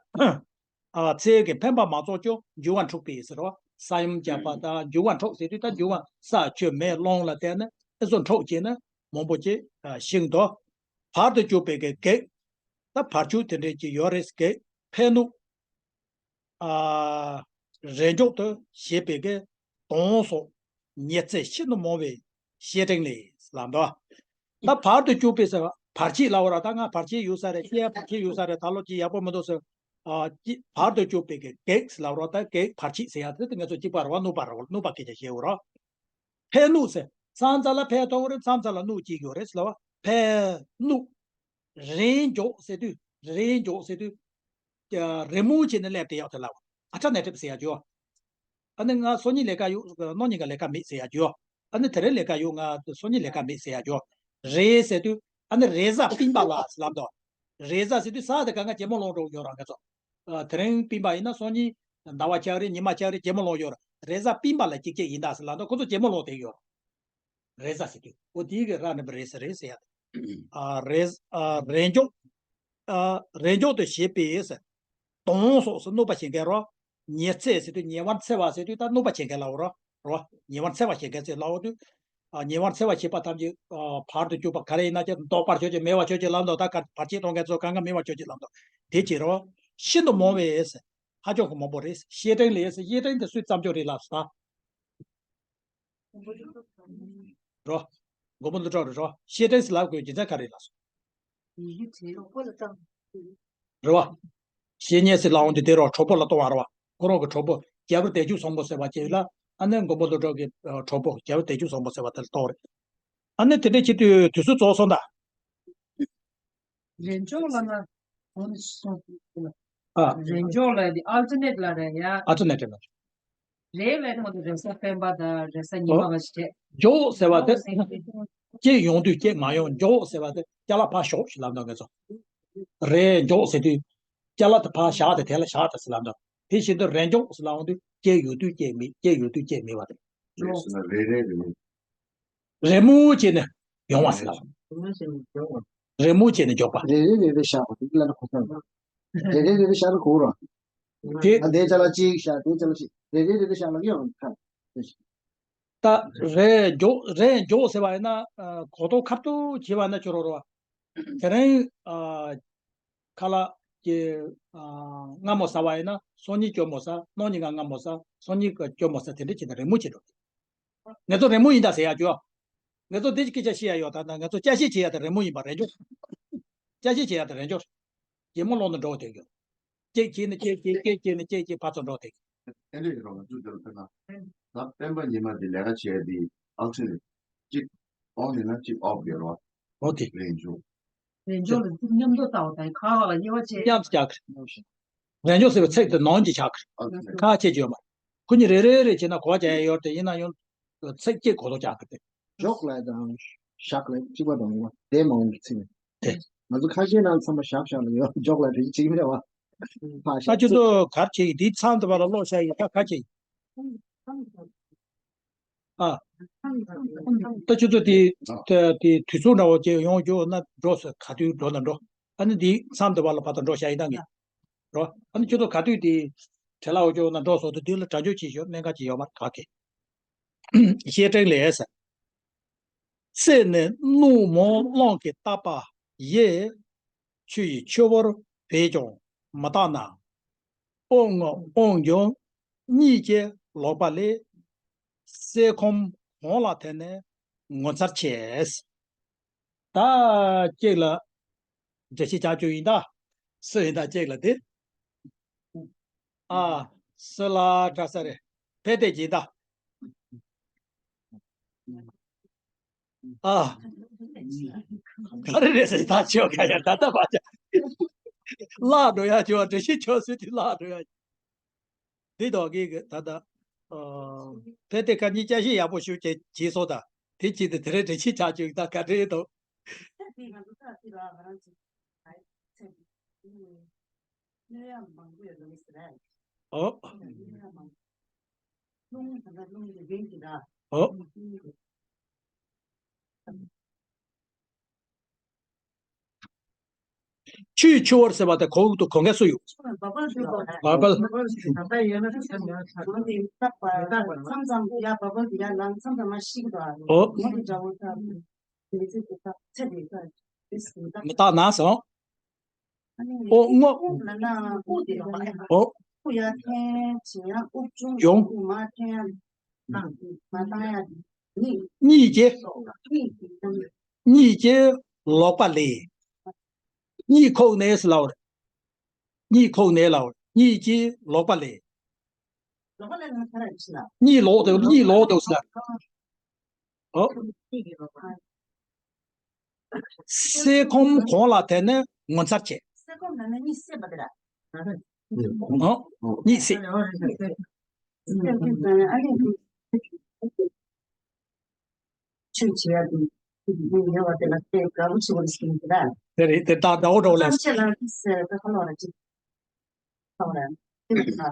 ཨ། ཚེ་གི་འཕེན་པ་མ་རྫོགས་ཀྱང་འབྱུང་བ་འཁྲུགས་པའི་ཟེར་བ། ས་ཡོམ་བརྒྱབ་པ་དང་འབྱུང་བ་འཁྲུགས་ཟེར་དུས་ད་འབྱུང་བ་ས་ཆུ་མེ་རླུང་ལ་བརྟེན་ནས་ཨེ་ཚོ་འཁྲུགས་བྱས་ན་མང་པོ་ཅིག་ཨ། ཤིང་དོ། བར་དུ་གཅོད་པའི་གི་གེགས། ད་བར་ཆད་དེ་འདྲས་ཅིག་ཡོད་རེད། གེགས། ཕན་གནོད། ཨ། རེས་འཇོག་ཏུ་བྱེད་པའི་གི་དོང་སོགས་ཉི་ཚེ་ཤིན་ཏུ་མང་བའི་བཤེས་སྤྲིང་ལས་ལབ་འདུག་ད་བར་དུ་གཅོད་པའི་ཟེར་བ་བར་ཆད་ལབ་ར། ད་ང་བར་ཆད་ཡོད་ས་རེད། སྐྱེ་བ་བར་ཆད་ཡོད་ས་རེད། ད་ལོ་གཅིག་ཡག་པོ་མི་འདུག་ཟེར། ཨ། ཅི་བར་དུ་གཅོད་པའི་གི་གེགས་ལབ་ར། ད་གེགས་བར་ཆད་ཟེར་ཡ་དེ་ད་ངེད་ཚོ་གཅིག་པ་རེད་བ། གནོད་པ་རེད་བ། གནོད་པ་སྐད་ཆ་བཤད་འོ་ར། ཕན་གནོད་ཟེར། མཚམས་མཚམས་ལ་ཕན་ཐོགས་རེད། མཚམས་མཚམས་ལ་གནོད་སྐྱེལ་གྱི་ཡོད་རེད་ཟེར་ལབ་བ། ཕན་གནོད། རེས་འཇོག་ཟེར་དུས། རེས་འཇོག་ཟེར་དུས། རེས་མོས་བྱས་ནས་སླེབས་ཏེ་ཡག་ཏུ་ལབ། ཨ་ཁྲ་ནས་ཁྲིབ་ཟེར་ཡ་ཅོ། ཨ་ནི་ང་སང་ཉིན་ལས་ཀ་ཡོད། གནངས་ཉིན་ག་ལས་ཀ་མེད་ཟེར་ཡ་ཅོ། ཨ་ནི་དེ་རིང་ལས་ཀ་ཡོད། ང་སང་ཉིན་ལས་ཀ་མེད་ཟེར་ཡ་ཅོ། རེས་ཟེར་དུས། ཨ་ནི་རེས་གཟའ་སྤེན་པ་ལ་ལབ་དོ། རེས་གཟའ་ཟེར་དུས་གཟའ་དེ་ག་ང་ཇེ་མོ་ལོང་འགྲོ་ཡོད་ར་ང་ཚོ། ཨ། དེ་རིང་སྤེན་པ་ཡིན་ན་སང་ཉིན་ཟླ་བ་ཆགས་རེད། ཉི་མ་ཆགས་རེད། ཇེ་མོ་ལོང་ཡོད་ར། རེས་གཟའ་སྤེན་པ་ལ་གཅིག་གཅིག་ཡིན་ད་ཟེར་ལབ་དོ། ཁོ་ཚོ་ཇེ་མོ་ལོང་དེ་ཡོད་ར། རེས་གཟའ་ཟེར་དུས་འོ་དེའི་གི་ར་ནི་རེས་གཟའ་རེད་ཟེར་ཡ། ཨ། རེས། ཨ། རེས་འཇོག་ཨ། རེས་འཇོག་ཏུ་བྱེད་པའི་ཟེར། དོང་སོགས་སུ་གནོད་པ་བྱེད་མཁན་རོ། ཉི་ཚེ་ཟེར་དུས་ཉེ་བར་འཚེ་བ་ཟེར་དུས་ད་གནོད་པ་བྱེད་མཁན་ལ་འོ་རོ། རོ། ཉེ་བར་འཚེ་བ་བྱེད་མཁན་ཟེར་ལ་འོ་དུས། ཨ། ཉེ་བར་འཚེ་བ་བྱེད་པ་ཐམས་ཅད། ཨ། བར་དུ་གཅོད་པ་ག་རེ་ཡིན་ན་ཅེ་ལྡོག་པར་གཅོད་ཅིག་མེད་པར་གཅོད་ཅིག་ལབ་འདུག་ད་ག་བར་ཆད་གཏོང་མཁན་ཚོ་གང་ག་མེད་པར་གཅོད་ཅིག་ལབ་འདུག་དེ་བྱེད་རོ། ཤིན་ཏུ་མང་བས་ཟེར། ཧ་ཅང་གི་མང་པོ་རེད། བཤེས་སྤྲིང་ལས་ཟེར། བཤེས་སྤྲིང་དེ་སུས་བརྩམས་ཆོས་རེད་ལབ་ཟེར་ད། རོ། མགོན་པོ་ཀླུ་སྒྲུབ་རེད་རོ། བཤེས་སྤྲིང་ཟེར་ལབ་དགོས་རྒྱུ་མཚན་ག་རེ་ལགས་སོ། རེད་བ། བཤེས་གཉེན་ཟེར་ལབ་འོང་དུས་དེ་རོ་གྲོགས་པོ་ལ་གཏོང་བ་རེད་བ། ཁོ་རང་གི་གྲོགས་པོ་རྒྱལ་བ་བདེ་སྤྱོད་བཟང་པོ་ཟེར་བ་ཅིག་ལ། ཨ་ནི་མགོན་པོ་ཀླུ་སྒྲུབ་ཀྱི་གྲོགས་པོ་རྒྱལ་བ་བདེ་སྤྱོད་བཟང་པོ་ཟེར་བ་དེ་ལ་གཏོང་རེད། ཨ་ནི་དེ་འདྲའི་ཆེད་དུ་དུས་ཚོད་རྫོགས་སོང་ད། རེས་འཇོག་ལབ་ན་གོང་ནས་གསུངས་ཟིན་ལ། ཨ། རེས་འཇོག་ལབ་དེ་ཨལ་ཊར་ནེཊ་ལབ་རེད་ཡ། ཨལ་ཊར་ནེཊ་ལབ། རེས་བའི་ཐོག་ཏུ་རེས་གཟའ་སྤེན་པ་དང་རེས་གཟའ་ཉི་མ་བ་ཞིག་རེད། འཇོག་ཟེར་བ་དེ། སྐྱེ་ཡོང་དུས་སྐྱེ་མ་ཡོང་། འཇོག་ཟེར་བ་དེ་ཅ་ལག་ཕར་ཞོག་ཞིག་ལབ་འདུག་ངེད་ཚོ། རེས་འཇོག་ཟེར་དུས། ཅ་ལག་དེ་ཕར་བཞག་དེ་དེ་ལ་བཞག་དེ་ཟེར་ལབ་འདུག་དེ་བཞིན་དུ་རེས་འཇོག་ཟེར་ལབ་འོང་དུས་སྐྱེ་ཡོད་དུས་སྐྱེ་མེད། སྐྱེ་ཡོད་དུས་སྐྱེ་མེད་པ་རེད། རེས་ཟེར་ན་རེ་རེ་རེ། རེས་མོས་བྱས་ནས་ཡོང་བ་ཟེར་ལ། རེས་མོས་བྱས་ནས་འཇོག་པ། རེ་རེ་རེ་རེ་བཞག་པ་དེ་ལ་ནི་གོ་ས་མེད། རེ་རེ་རེ་རེ་བཞག་ན་གོ་ར། དེ། ཨ་དེ་ཅ་ལག་གཅིག་བཞག་དེ་ཅ་ལག་གཅིག་རེ་རེ་རེ་རེ་བཞག་ལ་ཡང་ཁ། ད་རེས་འཇོག་རེས་འཇོག་ཟེར་བ་ཡིན་ན། ཨ་གོ་རྟོགས་ཁ་ཐུག་བྱས་པ་ན་ཅོ་རོ་རོ། དེ་རིང་ཨ་ཁ་ལག་གི་ཨ་སྔ་མོ་ཟ་བ་ཡིན་ན་སང་ཉིན་སྐྱོ་མོ་ཟ། གནངས་ཉིན་ང་སྔ་མོ་ཟ། སང་ཉིན་སྐྱོ་མོ་ཟ། དེ་འདྲ་བྱས་ནས་རེས་མོས་བྱེད་འགྲོ། ངེད་ཚོ་རེས་མོས་ཡིན་ད་ཟེར་ཡག་ཅོ། ངེད་ཚོ་འདི་སྐད་ཆ་བཤད་ཡག་ཡོད། ད་ད་ངེད་ཚོ་བསྐྱར་བཤད་བྱེད་ཡག་དེ་རེས་མོས་ཡིན་པ་རེད་ཅོ། བསྐྱར་བཤད་བྱེད་ཡག་དེ་རེད་ཅོ། རྗེས་མ་ལོག་ནས་འགྲོ་བ་དེ་ཡོད། གཅིག་བྱས་ནས་གཅིག་གཅིག་གཅིག་བྱས་ནས་གཅིག་གཅིག་ཕར་ཚུར་འགྲོ་བ་དེ། ཨེ་འདྲ་ཡིན་རོགས། ང་ཚོས་དེ་ལ་ཕེབས་ན། ད་སྤེན་པ་ཉི་མ་འདི་ལས་ཀ་བྱས་འདི་ཨལ་ཊར་ནེཊ། གཅིག་ཨོན་ཡིན་ན་གཅིག་ཨོཕ་ཡོད་རོགས། འོ་དེ། རེས་འཇོག་རེས་འཇོག་ལ་ཚིག་མཉམ་དུ་བཏགས་པ་དང་ཁ་ཁ་ལ་དབྱེ་བ་ཕྱེ། མཉམ་དུ་རྒྱག་གི་རེད། རེས་འཇོག་ཟེར་བའི་ཚིག་དེ་ནང་གི་ཆགས་ཀྱི་རེད། ཁ་ཁ་ཕྱེ་རྒྱུ་ཡོད་མ་རེད། ཁོ་གཉིས་རེ་རེ་རེ་བྱས་ན་གོ་བ་རྒྱག་ཡ་ཡོད་རེད་དེ། ཡིན་ན་ཡང་ཚིག་གཅིག་གོ་ལོ་རྒྱག་གི་རེད། འཇོག་ལབ་དང་བཞག་ལབ་གཅིག་པ་དང་ཡིན་པ་དེ་མ་འོང་གི་ཚིག་རེད། དེ། ང་ཚོ་ཁ་ཤས་ནང་ཚང་མ་བཞག་བཞག་ལ་ཡོད། འཇོག་ལབ་དེ་གཅིག་མ་རེད་བ། ཕ་ཤ། ཁྱོད་ཚོ་གར་བྱེད་ཀྱི་དེའི་མཚམས་དུ་བ་ལ་ཀློག་བྱ་ཡི་ད་ག་བྱེད་ཀྱི། ཨ། ད་ཁྱོད་ཚོ་དེ་དེ་དེ་དུས་ཚོད་འདྲ་བོ་ཅིག་ཡོང་རྒྱུ་ན་འགྲོ་ཟེར། ག་དུས་འགྲོ་ན་འགྲོ། ཨ་ནི་དེའི་མཚམས་དུ་བ་ལ་བར་དུ་འགྲོ་བྱ་ཡི་ད་ངས་རོ། ཨ་ནི་ཁྱོད་ཚོ་ག་དུས་དེ་བྲེལ་ལ་འོ་ཅོག་ན་འགྲོ་སོང་དུས་དེ་ལ་དྲ་འཇུག་བྱེད་ཞོར་གནད་འགག་ཅིག་ཡོད་མ་རེད། ག་གེ། བཤེས་སྤྲིང་ལས་ཟེར། སྲིད་ནི་སྣུམ་མང་རླུང་གིས་བཏབ་པ་ཡིས། ཆུ་ཡི་ཆུ་བུར་བས་ཀྱང་མི་དག་ན། དབུགས་རྔུབ་དབུགས་འབྱུང་གཉིས་ཀྱིས་ལོག་པ་ལས། སྲེད་ཁོམ་གང་ལ་དེ་ནི་ངོ་མཚར་ཆེ། ད་གཅིག་ལ་འགྲེལ་བཤད་རྒྱག་རྒྱུ་ཡིན་ད། སུ་ཡིན་ད་གཅིག་ལ་དེ། ཨ། སུ་ལ་འདྲ་ས་རེད། ཕེ་ཏེ་གྱིས་ད། ཨ། ག་རེ་རེད་ཟེར་ད་ཆོག་ག་ཡ་ད་ད་བ་ཅག་བརླག་འགྲོ་ཡ་ཆོག་འགྲེལ་བཤད་ཆོག་ཟེར་དུས་བརླག་འགྲོ་ཡ། འདི་དོག་གི་ད་ལྟ། ཨ། ཕེ་ཏེ་ཁ་གཉིས་བསྐྱར་བཤད་ཡག་པོ་ཞུ་བྱས་བྱས་སོང་ད། དེ་བྱས་ཏེ་དེ་རིང་འགྲེལ་བཤད་ཆགས་བཅུག་ད་ག་འདྲའི་དོག་ཨོ། ཨོ། ཆུའི་ཆུ་བུར་ཟེར་བ་དེ་གོ་དུ་གོ་མཁན་སུ་ཡོད། བ་སྤུ། ཨོ། མི་རྟག་ན་སོང་། ཨོ་རྔུབ། ཨོ། ཡོང་། གཉིས་ཀྱིས། གཉིས་ཀྱིས་ལོག་པ་ལས། གཉིད་ཁུག་ནས་ལབ་རེད། གཉིད་ཁུག་ནས་ལབ་རེད། གཉིད་ཀྱིས་ལོག་པ་ལས། གཉིད་ལོག་དེ་གཉིད་ལོག་དེ་ཟེར། ཨོ། སྲེད་ཁོམ་གང་ལ་དེ་ནི་ངོ་མཚར་ཆེ། སྲེད་ཁོམ་ལ་ནི་གཉིད་སད་པ་དེ་ར། ཨོ། གཉིད་སད། ཆོས་བྱེད་ཡ་དེ། ཆོས་ཉན་བ་དེ་ལ་དེ་དགའ་པོ་ཞིག་རེད་ཟེར་གྱི་རེད། དེ་རེད་དེ་ད་དགའ་བོ་འགྲོ་ལས། ཐམས་ཅད་ལ་དེ་ཟེར་ད་ཁ་ལོ་ར་ཅིག་ཐོག་ར་དེ་ལ་དགའ་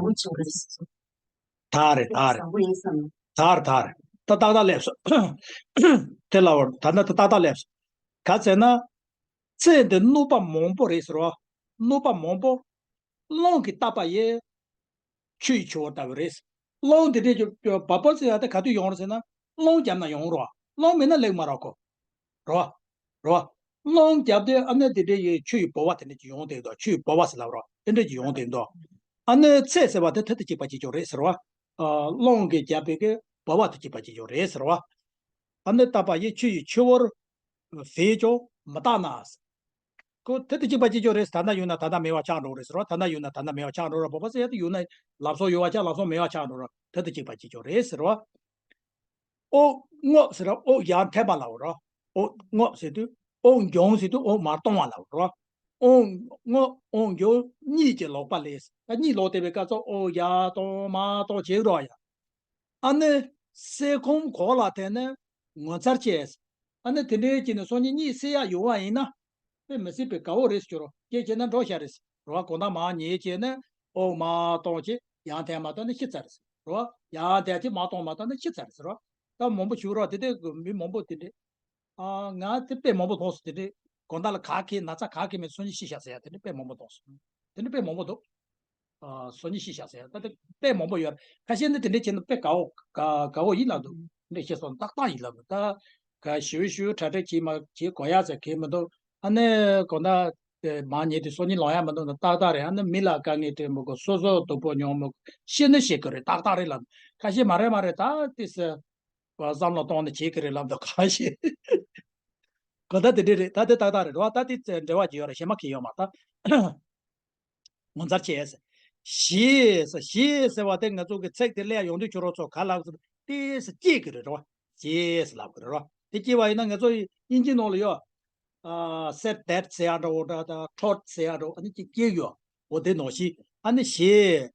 བོ་ཞིག་རེད་ཟེར། ད་རེད་ད་རེད། བཟང་པོ་ཡིན་བསམ། ད་རེད་ད་རེད། ད་ཏག་ཏག་སླེབས་སོང་། དེ་ལ་བར་ད་ན་ད་ཏག་ཏག་སླེབས་སོང་། ག་ཚད་ན། ཚེ་འདི་སྣུབ་པ་མང་པོ་རེད་ཟེར་བ། སྣུབ་པ་མང་པོ། རླུང་གིས་བཏབ་པ་ཡིས། ཆུ་ཡི་ཆུ་བུར་ལྟ་བུ་རེད། རླུང་དེ་འདྲའི་བ་སྤུ་ཟེར་ཡ་དེ་ག་དུས་ཡོང་རེད་ཟེར་ན། རླུང་བརྒྱབ་ན་ཡོང་རོགས། རླུང་མེད་ན་ལེགས་མ་རོགས་གོ། རོ། རོ། རླུང་བརྒྱབ་དུས་ཨ་ནི་དེ་འདྲའི་ཡི་ཆུ་ཡི་ཕོ་བ་དེ་འདྲ་ཅིག་ཡོང་བསྡད་འདུག་ཆུ་ཡི་ཕོ་བ་ཟེར་ལབ་རོགས། དེ་འདྲ་ཅིག་ཡོང་བསྡད་འདུག་ཨ་ནི་ཚེ་ཟེར་བ་དེ་ཐ་དད་གཅིག་པ་གཅིག་ཀྱང་རེད་ཟེར་བ། ཨ་རླུང་གིས་བརྒྱབ་པའི་གི་འབབ་པ་དང་གཅིག་པ་གཅིག་རྐྱང་རེད་ཟེར་བ། ཨ་ནི་བརྟག་པ་ཡིས་ཆུ་ཡི་ཆུ་བུར་བས་ཀྱང་མི་རྟག་ན། ཁོ་དེ་དང་གཅིག་པ་གཅིག་རྐྱང་རེད། ད་ལྟ་ཡོད་ན་ད་ལྟ་མེད་པ་ཆགས་འགྲོ་རེད་ཟེར་བ། ད་ལྟ་ཡོད་ན་ད་ལྟ་མེད་པ་ཆགས་འགྲོ་ར། འབབ་པ་ཟེར་ཡ་དེ་ཡོད་ན་ལམ་སང་ཡོད་པ་ཆགས། ལམ་སང་མེད་པ་ཆགས་འགྲོ་ར། དེ་དང་གཅིག་པ་གཅིག་རྐྱང་རེད་ཟེར་བ། དབུགས་རྔུབ་ཟེར་ར། དབུགས་ཡར་འཐེན་པ་ལབ་ར། དབུགས་རྔུབ་ཟེར་དུས་དབུགས་འབྱུང་ཟེར་དུས་དབུགས་མར་གཏོང་བ་ལབ་ར། དབུགས་རྔུབ་དབུགས་འབྱུང་གཉིས་ཀྱི་ལོག་པ་ལས། ད་གཉིད་ལོག་བསྡད་པའི་སྐབས་སུ་དབུགས་ཡར་གཏོང་མར་གཏོང་བྱེད་རོགས་ཡ། ཨ་ནི་སེམས་ཁམས་གོང་ལ་བརྟེན་ནས་ངོ་མཚར་ཆེ། ཨ་ནི་དེ་འདྲའི་ཀྱི་ནི་སང་ཉིན་གཉིད་སད་ཡག་ཡོང་བ་ཡིན་ན། དཔེ་མི་སྲིད་པའི་དགའ་བོ་རེད་ཟེར་རོ། སྐད་བྱས་ན་འགྲོ་ཤ་རེད་ཟེར་རོ། གང་ལྟར་མར་ཉལ་བྱས་ནས་དབུགས་མར་གཏོང་བྱས་ཡར་འཐེན་མར་གཏོང་ན་ཤི་ཚར་རེད་ཟེར་རོ། ཡར་འཐེན་བྱས་མར་གཏོང་མར་གཏོང་ན་ཤི་ཚར་རེད་ཟེར་རོ། ད་མང་པོ་བྱུང་རོགས། དེ་འདྲའི་མི་མང་པོ་དེ་འདྲའི། ཨ་ང་དེ་དཔེ་མང་པོ་མཐོང་སོང་། དེ་འདྲའི་གང་ལྟར་ལ་ག་གེ་ན་ཚ་ག་གེ་མེད། སང་ཉིན་ཤི་ཤག་ཟེར་ཡ་དེ་འདྲའི་དཔེ་མང་པོ་མཐོང་སོང་། དེ་འདྲའི་དཔེ་མང་པོ་འདུག་ཨ་སང་ཉིན་ཤི་ཤག་ཟེར་ཡ་ད་དེ་དཔེ་མང་པོ་ཡོད་རེད། ཁ་ཤས་ནི་དེ་འདྲའི་བྱས་ན་དཔེ་དགའ་བོ་དགའ་དགའ་བོ་ཡིན་ལབ་འདུག་དེ་འདྲའི་བཤད་སོང་། ཏག་ཏག་ཡིན་ལབ་འདུག་ད་ག་ཞུ་ཞུ་གྲ་སྒྲིག་བྱེད་མ་བྱེད་དགོས་ཡ་ཟེར་གི་མི་འདུག་ཨ་ནི་གང་ལྟར་དེ་མར་ཉལ་དུས་སང་ཉིན་ལོང་ཡ་མི་འདུག་ན་ཏག་ཏག་རེད། ཨ་ནི་མི་ལ་དཀའ་ངལ་འཕྲད་མི་དགོས། སོ་སོ་སྡུག་པོ་མྱོང་མི་དགོས། ཤི་ནི་ཤི་གི་རེད། ཏག་ཏག་རེད་ལབ་འདུག་ཁ་ཤས་མ་རེད་མ་རེད། ད་དེ་ཟེར། བསམ་བློ་གཏོང་ནས་བྱེད་ཀྱི་རེད་ལབ་འདུག་ཁ་ཤས། གོ་ད་དེ་འདྲ་རེད། ད་དེ་ཏག་ཏག་རེད་རོ། ད་དེ་འབྲེལ་བ་ཅིག་ཡོད་རེད། གཞན་མ་གི་ཡོད་མ་ད། ངོ་མཚར་ཆེ་ཟེར། ཞེས་ཟེར། ཞེས་ཟེར་བ་དེ་ང་ཚོ་གི་ཚིག་དེ་ལས་ཡོང་དུས་ཁྱོད་རོ་ཚོ་ག་ལབ་ཟེར་ཏེ་ཟེར་སྐྱེས་ཀྱི་རེད་རོ། ཞེས་ཟེར་ལབ་ཀྱི་རེད་རོ། དེ་སྐྱེས་པ་ཡིན་ན་ང་ཚོ་དབྱིན་ཇི་ནང་ལ་ཡོད། ཨ་སེར་དད་ཟེར་ཡ་འདྲ་བོ་འདྲ་དང་ཁྲོད་ཟེར་ཡ་འདྲ་བོ་ཨ་ནི་ཅིག་སྐྱེས་ཡོད། འོ་དེ་ནང་བཞིན་ཨ་ནི་ཞེས།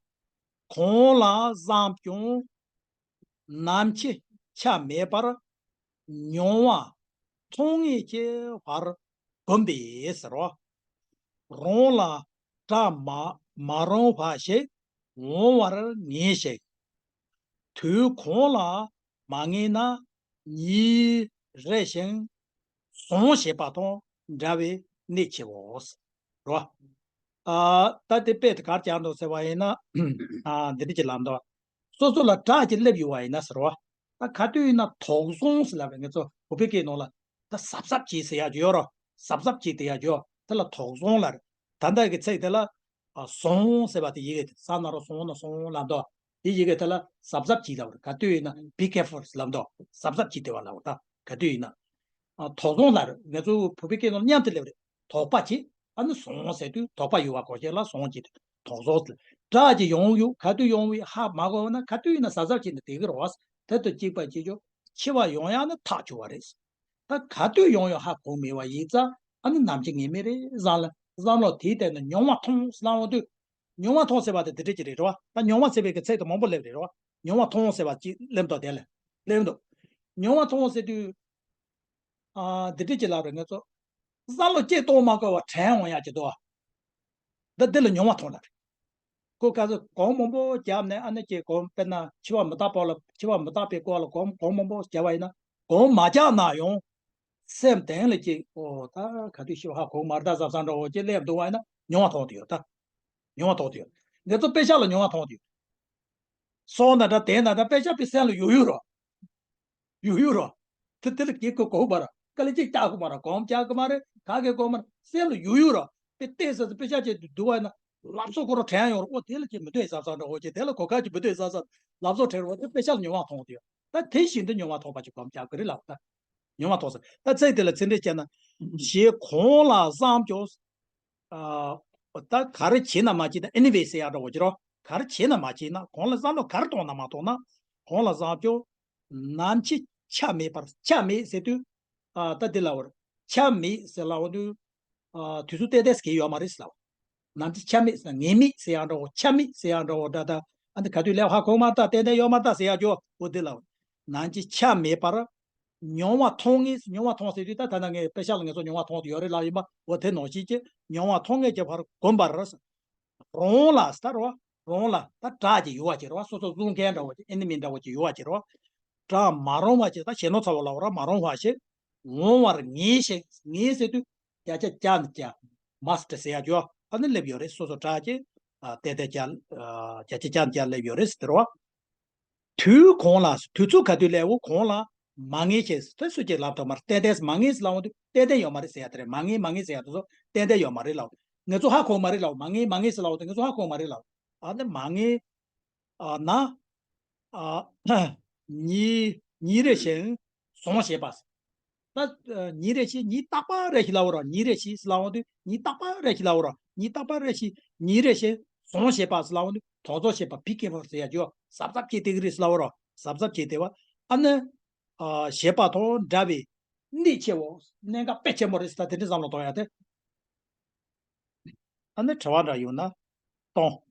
གང་ལ་བསམ་ཀྱང་ནམ་འཆི་ཆ་མེད་པར་མྱོང་བ་མཐོང་ངེས་ཀྱི་བར་གོམས་པས་ཟེར་རོ། རང་ལ་གྲགས་མ་མ་རུང་བ་ཞིག་འོང་བར་ངེས་ཤིང་། དུས་གང་ལ་མ་ངེས་ན་ཉིད་རེ་ཞིག་ཟུང་བྱེད་པ་དང་འདྲ་བའི་གནད་ཆེའོ། རོ། ཨ་ད་དེ་དཔེ་དེ་གར་བཅར་འདུག་ཟེར་བ་ཡིན་ན། ཨ་འདི་འདྲ་ཅིག་ལབ་འདུག་སོ་སོ་ལ་གྲགས་ཀྱི་སླེབས་ཡོད་བ་ཡིན་ན་ཟེར་བ། ད་ག་དུས་ཡིན་ན་དོགས་ཟོན་ཟེར་ལབ་པའི་ང་ཚོ་བོད་པའི་སྐད་ནང་ལ་ད་གཟབ་གཟབ་གྱིས་ཟེར་ཡག་ཡོད་རོ། གཟབ་གཟབ་གྱིས་དེ་ཡག་ཡོད། དེ་ལ་དོགས་ཟོན་ལབ་རེད། ད་ལྟ་གི་ཚིག་དེ་ལ་ཨ་ཟོན་ཟེར་བ་དེ་ཡི་གེ་དེ་ས་ན་རོ་ཟོན་ན་ཟོན་ལབ་འདུག་དེ་ཡི་གེ་དེ་ལ་གཟབ་གཟབ་གྱིས་ལབ་རེད། ག་དུས་ཡིན་ན་be careful་ལབ་འདུག་གཟབ་གཟབ་གྱིས་དེ་བ་ལབ་རེད། ད་ག་དུས་ཡིན་ན་ཨ་དོགས་ཟོན་ལབ་རེད། ང་ཚོ་བོད་པའི་སྐད་ནང་མཉམ་དུ་སླེབས་རེད། དོགས་པ་གྱིས། ཨ་ནི་ཟོན་ཟེར་དུས་དོགས་པ་ཡོད་པ་གོ་ཤེས་ལ་ཟོན་གྱིས་དོགས་ཟོན་ཟེར། གྲགས་ཀྱི་ཡོང་ཡུལ་ག་དུས་ཡོང་བའི་ཧ་མ་གོ་བ་ན་ག་དུས་ཡིན་ན་གཟབ་གཟབ་བྱས་ནས་བསྡད་ཀྱི་རེད་བ། དེ་དང་གཅིག་པ་གཅིག་རྐྱང་འཆི་བ་ཡོང་ཡག་ནི་ཐག་ཆོད་པ་རེད། ད་ག་དུས་ཡོང་ཡོང་ཧ་གོ་མེད་པ་ཡིན་ཙང་ཨ་ནི་ནམ་འཆི་ངེས་མེད་རེད་བསམ་ལ་བསམ་བློ་དེའི་སྟེང་ནས་མྱོང་བ་མཐོང་ཟེར་ལབ་འོང་དུས། མྱོང་བ་མཐོང་ཟེར་བ་དེ་འདི་འདྲ་ཅིག་རེད་རེད་བ། ད་མྱོང་བ་ཟེར་བའི་གི་ཚིག་དེ་མང་པོ་སླེབས་རེད་རེད་བ། མྱོང་བ་མཐོང་ཟེར་བ་ཅིག་སླེབས་འདུག་དེ་ལ་སླེབས་འདུག་མྱོང་བ་མཐོང་ཟེར་དུས། ཨ་འདི་འདྲ་ཅིག་ལབ་རེད། ང་ཚོ་བསམ་བློ་ཅིག་གཏོང་མ་དགོས་པ་དྲན་འོང་ཡག་ཅིག་འདུག་བ། ད་འདི་ལ་མྱོང་བ་མཐོང་ལབ་རེད། ཁོ་ག་ཚོད་སྒོམ་མང་པོ་བརྒྱབ་ནས་ཨ་ནི་ཅིག་སྒོམ་དཔེར་ན་འཆི་བ་མི་རྟག་པ་ལ་འཆི་བ་མི་རྟག་པའི་སྐོར་ལ་སྒོམ་སྒོམ་མང་པོ་བརྒྱབ་པ་ཡིན་ན་སྒོམ་མ་བརྒྱབ་ན་ཡང་སེམས་གཏིང་ལ་ཅིག་ཨོ་ད་ག་དུས་ཤི་བ་ཧ་གོ་མ་རེད་ད་བསམ་བསམ་འདྲ་བོ་ཅིག་སླེབས་འདུག་བ་ཡིན་ན་མྱོང་བ་མཐོང་དུ་ཡོད་ད། མྱོང་བ་མཐོང་དུ་ཡོད། ང་ཚོ་དཔེ་ཆ་ལ་མྱོང་བ་མཐོང་དུ་ཡོད། སོང་ན་འདྲ་དེ་ན་འདྲ་དཔེ་ཆ་དཔེ་སེམས་ལ་ཡོད་ཡོད་རོ། ཡོད་ཡོད་རོ། དེ་དེ་ལ་གེ་གོ་གོ་མ་ར་དཀའ་ལས་ཅིག་རྒྱག་གོ་མ་ར་སྒོམ་རྒྱག་གོ་མ་རེད། ག་གེ་གོ་མ་ར་སེམས་ལ་ཡོད་ཡོད་རོ། དཔེ་བལྟས་ཟེར་ཟེར་དཔེ་ཆ་ཅིག་འདུག་བ་ན་ལབ་སོ་ཁོ་ར་དྲན་ཡོང་རོ། ཨོ་དེ་ལ་ཅིག་མི་འདོད་བསམ་བསམ་འདྲ་ཨོ་ཅིག་དེ་ལ་གོ་ཁ་ཅིག་མི་འདོད་བསམ་བསམ་ལབ་སོ་དྲན་རོ། དེ་དཔེ་ཆ་ལ་མྱོང་བ་མཐོང་དེ་ཡོད། ད་དེ་བཞིན་དུ་མྱོང་བ་མཐོང་པ་ཅིག་སྒོམ་རྒྱག་གི་རེད་ལབ་ད། མྱོང་བ་མཐོང་ཟེར་ད་ཚིག་དེ་ལ་ཚིག་འགྲེལ་བྱས་ན། ཞེས་གང་ལ་བསམ་ཀྱང་། ཨ་ད་ག་རེ་བྱས་ན་མ་བྱས་ན་anyway ཟེར་ཡག་འདྲ་བོ་ཅིག་རོ། ག་རེ་བྱས་ན་མ་བྱས་ན་གང་ལ་བསམ་བློ་ག་རེ་གཏོང་ན་མ་གཏོང་ན་གང་ལ་བསམ་ཀྱང་ནམ་འཆི་ཆ་མེད་པར། ཆ་མེད་ཟེར་དུས་ཨ་ད་འདི་ལབ་པ་རེད། ཆ་མེད་ཟེར་ལབ་པ་དུས་ཨ་དུས་ཚོད་ཏན་ཏན་ཟེར་གྱི་ཡོད་མ་རེད་ཟེར་ལབ་པ། ནམ་འཆི་ཆ་མེད་ཟེར་ངེས་མེད་ཟེར་ཡག་འདྲ་བོ། ཆ་མེད་ཟེར་ཡག་འདྲ་བོ་འདྲ་ད། ཨ་འདི་ག་དུས་སླེབས་ཧ་གོ་མ་ད་ཏན་ཏན་ཡོད་མ་ད་ཟེར་ཡག་ཅོ་འོ་འདི་ལབ་པ། ནམ་འཆི་ཆ་མེད་པར། མྱོང་བ་མཐོང་ངེས། མྱོང་བ་མཐོང་ཟེར་དུས་ད་ད་ལྟ་ངས་དཔེ་ཆ་ལ་ང་ཚོ་མྱོང་བ་མཐོང་དུ་ཡོད་རེད་ལབ་ཡིན་པ་འོ་དེ་ནང་བཞིན་གྱི་མྱོང་བ་མཐོང་ངེས་ཀྱི་བར་གོམས་པར། རང་ལ་ཟེར་རོ། རང་ལ་ད་གྲགས་ཀྱི་ཡོད་པ་ཅིག་རོ། སོ་སོ་བཟུང་མཁན་འདྲ་བོ་ཅིག་enemy འདྲ་བོ་ཅིག་ཡོད་པ་ཅིག་རོ། གྲགས་མ་རུང་བ་ཅིག་ད་ཞེ་ནོ་ཚ་བོ་ལ་བ་ར་མ་རུང་བ་ཞིག་འོང་བར་ངེས་ཤིང་། ངེས་ཟེར་དུས་བརྒྱ་ཆ་བརྒྱ་ནས་བརྒྱ། must ཟེར་ཡག་ཅོ་ཨ་ནི་སླེབས་ཡོད་རེད། སོ་སོ་གྲགས་ཀྱི་ཨ་ཏན་ཏན་བརྒྱ་ཨ་བརྒྱ་ཆ་བརྒྱ་ནས་བརྒྱ་སླེབས་ཡོད་རེད་ཟེར་རོ། དུས་གང་ལ། དུས་ཚོད་ག་དུས་སླེབས་འོ་གང་ལ་མ་ངེས་ཤིང་། དེ་སུ་གཅིག་ལབ་ཐུབ་མ་རེད། ཏན་ཏན་མ་ངེས་ལབ་འོང་དུས་ཏན་ཏན་ཡོད་མ་རེད་ཟེར་ཡག་དེ་རེད། མ་ངེས་མ་ངེས་ཟེར་ཡག་དེ་ཚོ་ཏན་ཏན་ཡོད་མ་རེད་ལབ། ང་ཚོ་ཧ་གོ་མ་རེད་ལབ། མ་ངེས་མ་ངེས་ཟེར་ལབ་འོང་དུས་ང་ཚོ་ཧ་གོ་མ་རེད་ལབ། ཨ་ནི་མ་ངེས་ཨ་ན། ཨ། ཉིད་ཉིད་རེ་ཞིག་གཟུང་བྱེད་པ། ད་ཉིད་རེ་ཞིག་ཉིད་རྟག་པ་རེ་ཞིག་ལབ་རོགས། ཉིད་རེ་ཞིག་ལབ་འོང་དུས་ཉིད་རྟག་པ་རེ་ཞིག་ལབ་རོགས། ཉིད་རྟག་པ་རེ་ཞིག་ཉིད་རེ་ཞིག་གཟུང་བྱེད་པ་ལབ་འོང་དུས་དོགས་ཟོན་བྱེད་པ་བི་ཀེ་ཕོར་ཟེར་ཡ་ཅོ་གཟབ་གཟབ་བྱེད་དེ་གི་རེད་ལབ་རོགས། གཟབ་གཟབ་བྱེད་དེ་བ། ཨ་ནི་བྱེད་པ་དང་འདྲ་བའི་གནད་ཆེ་བོ། གནད་འགག་དཔེ་ཆེན་པོ་རེད་ཟེར། ད་དེ་འདྲ་བསམ་བློ་གཏོང་ཡ་དེ། ཨ་ནི་དྲི་བ་འདྲ་ཡོང་ན་གཏོང་།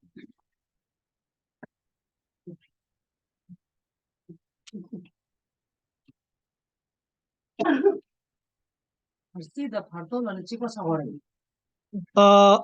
བར་སྲིད་དང་བར་དོ་ལ་ནི་གཅིག་པ་ཆགས་པ་རེད། ཨ།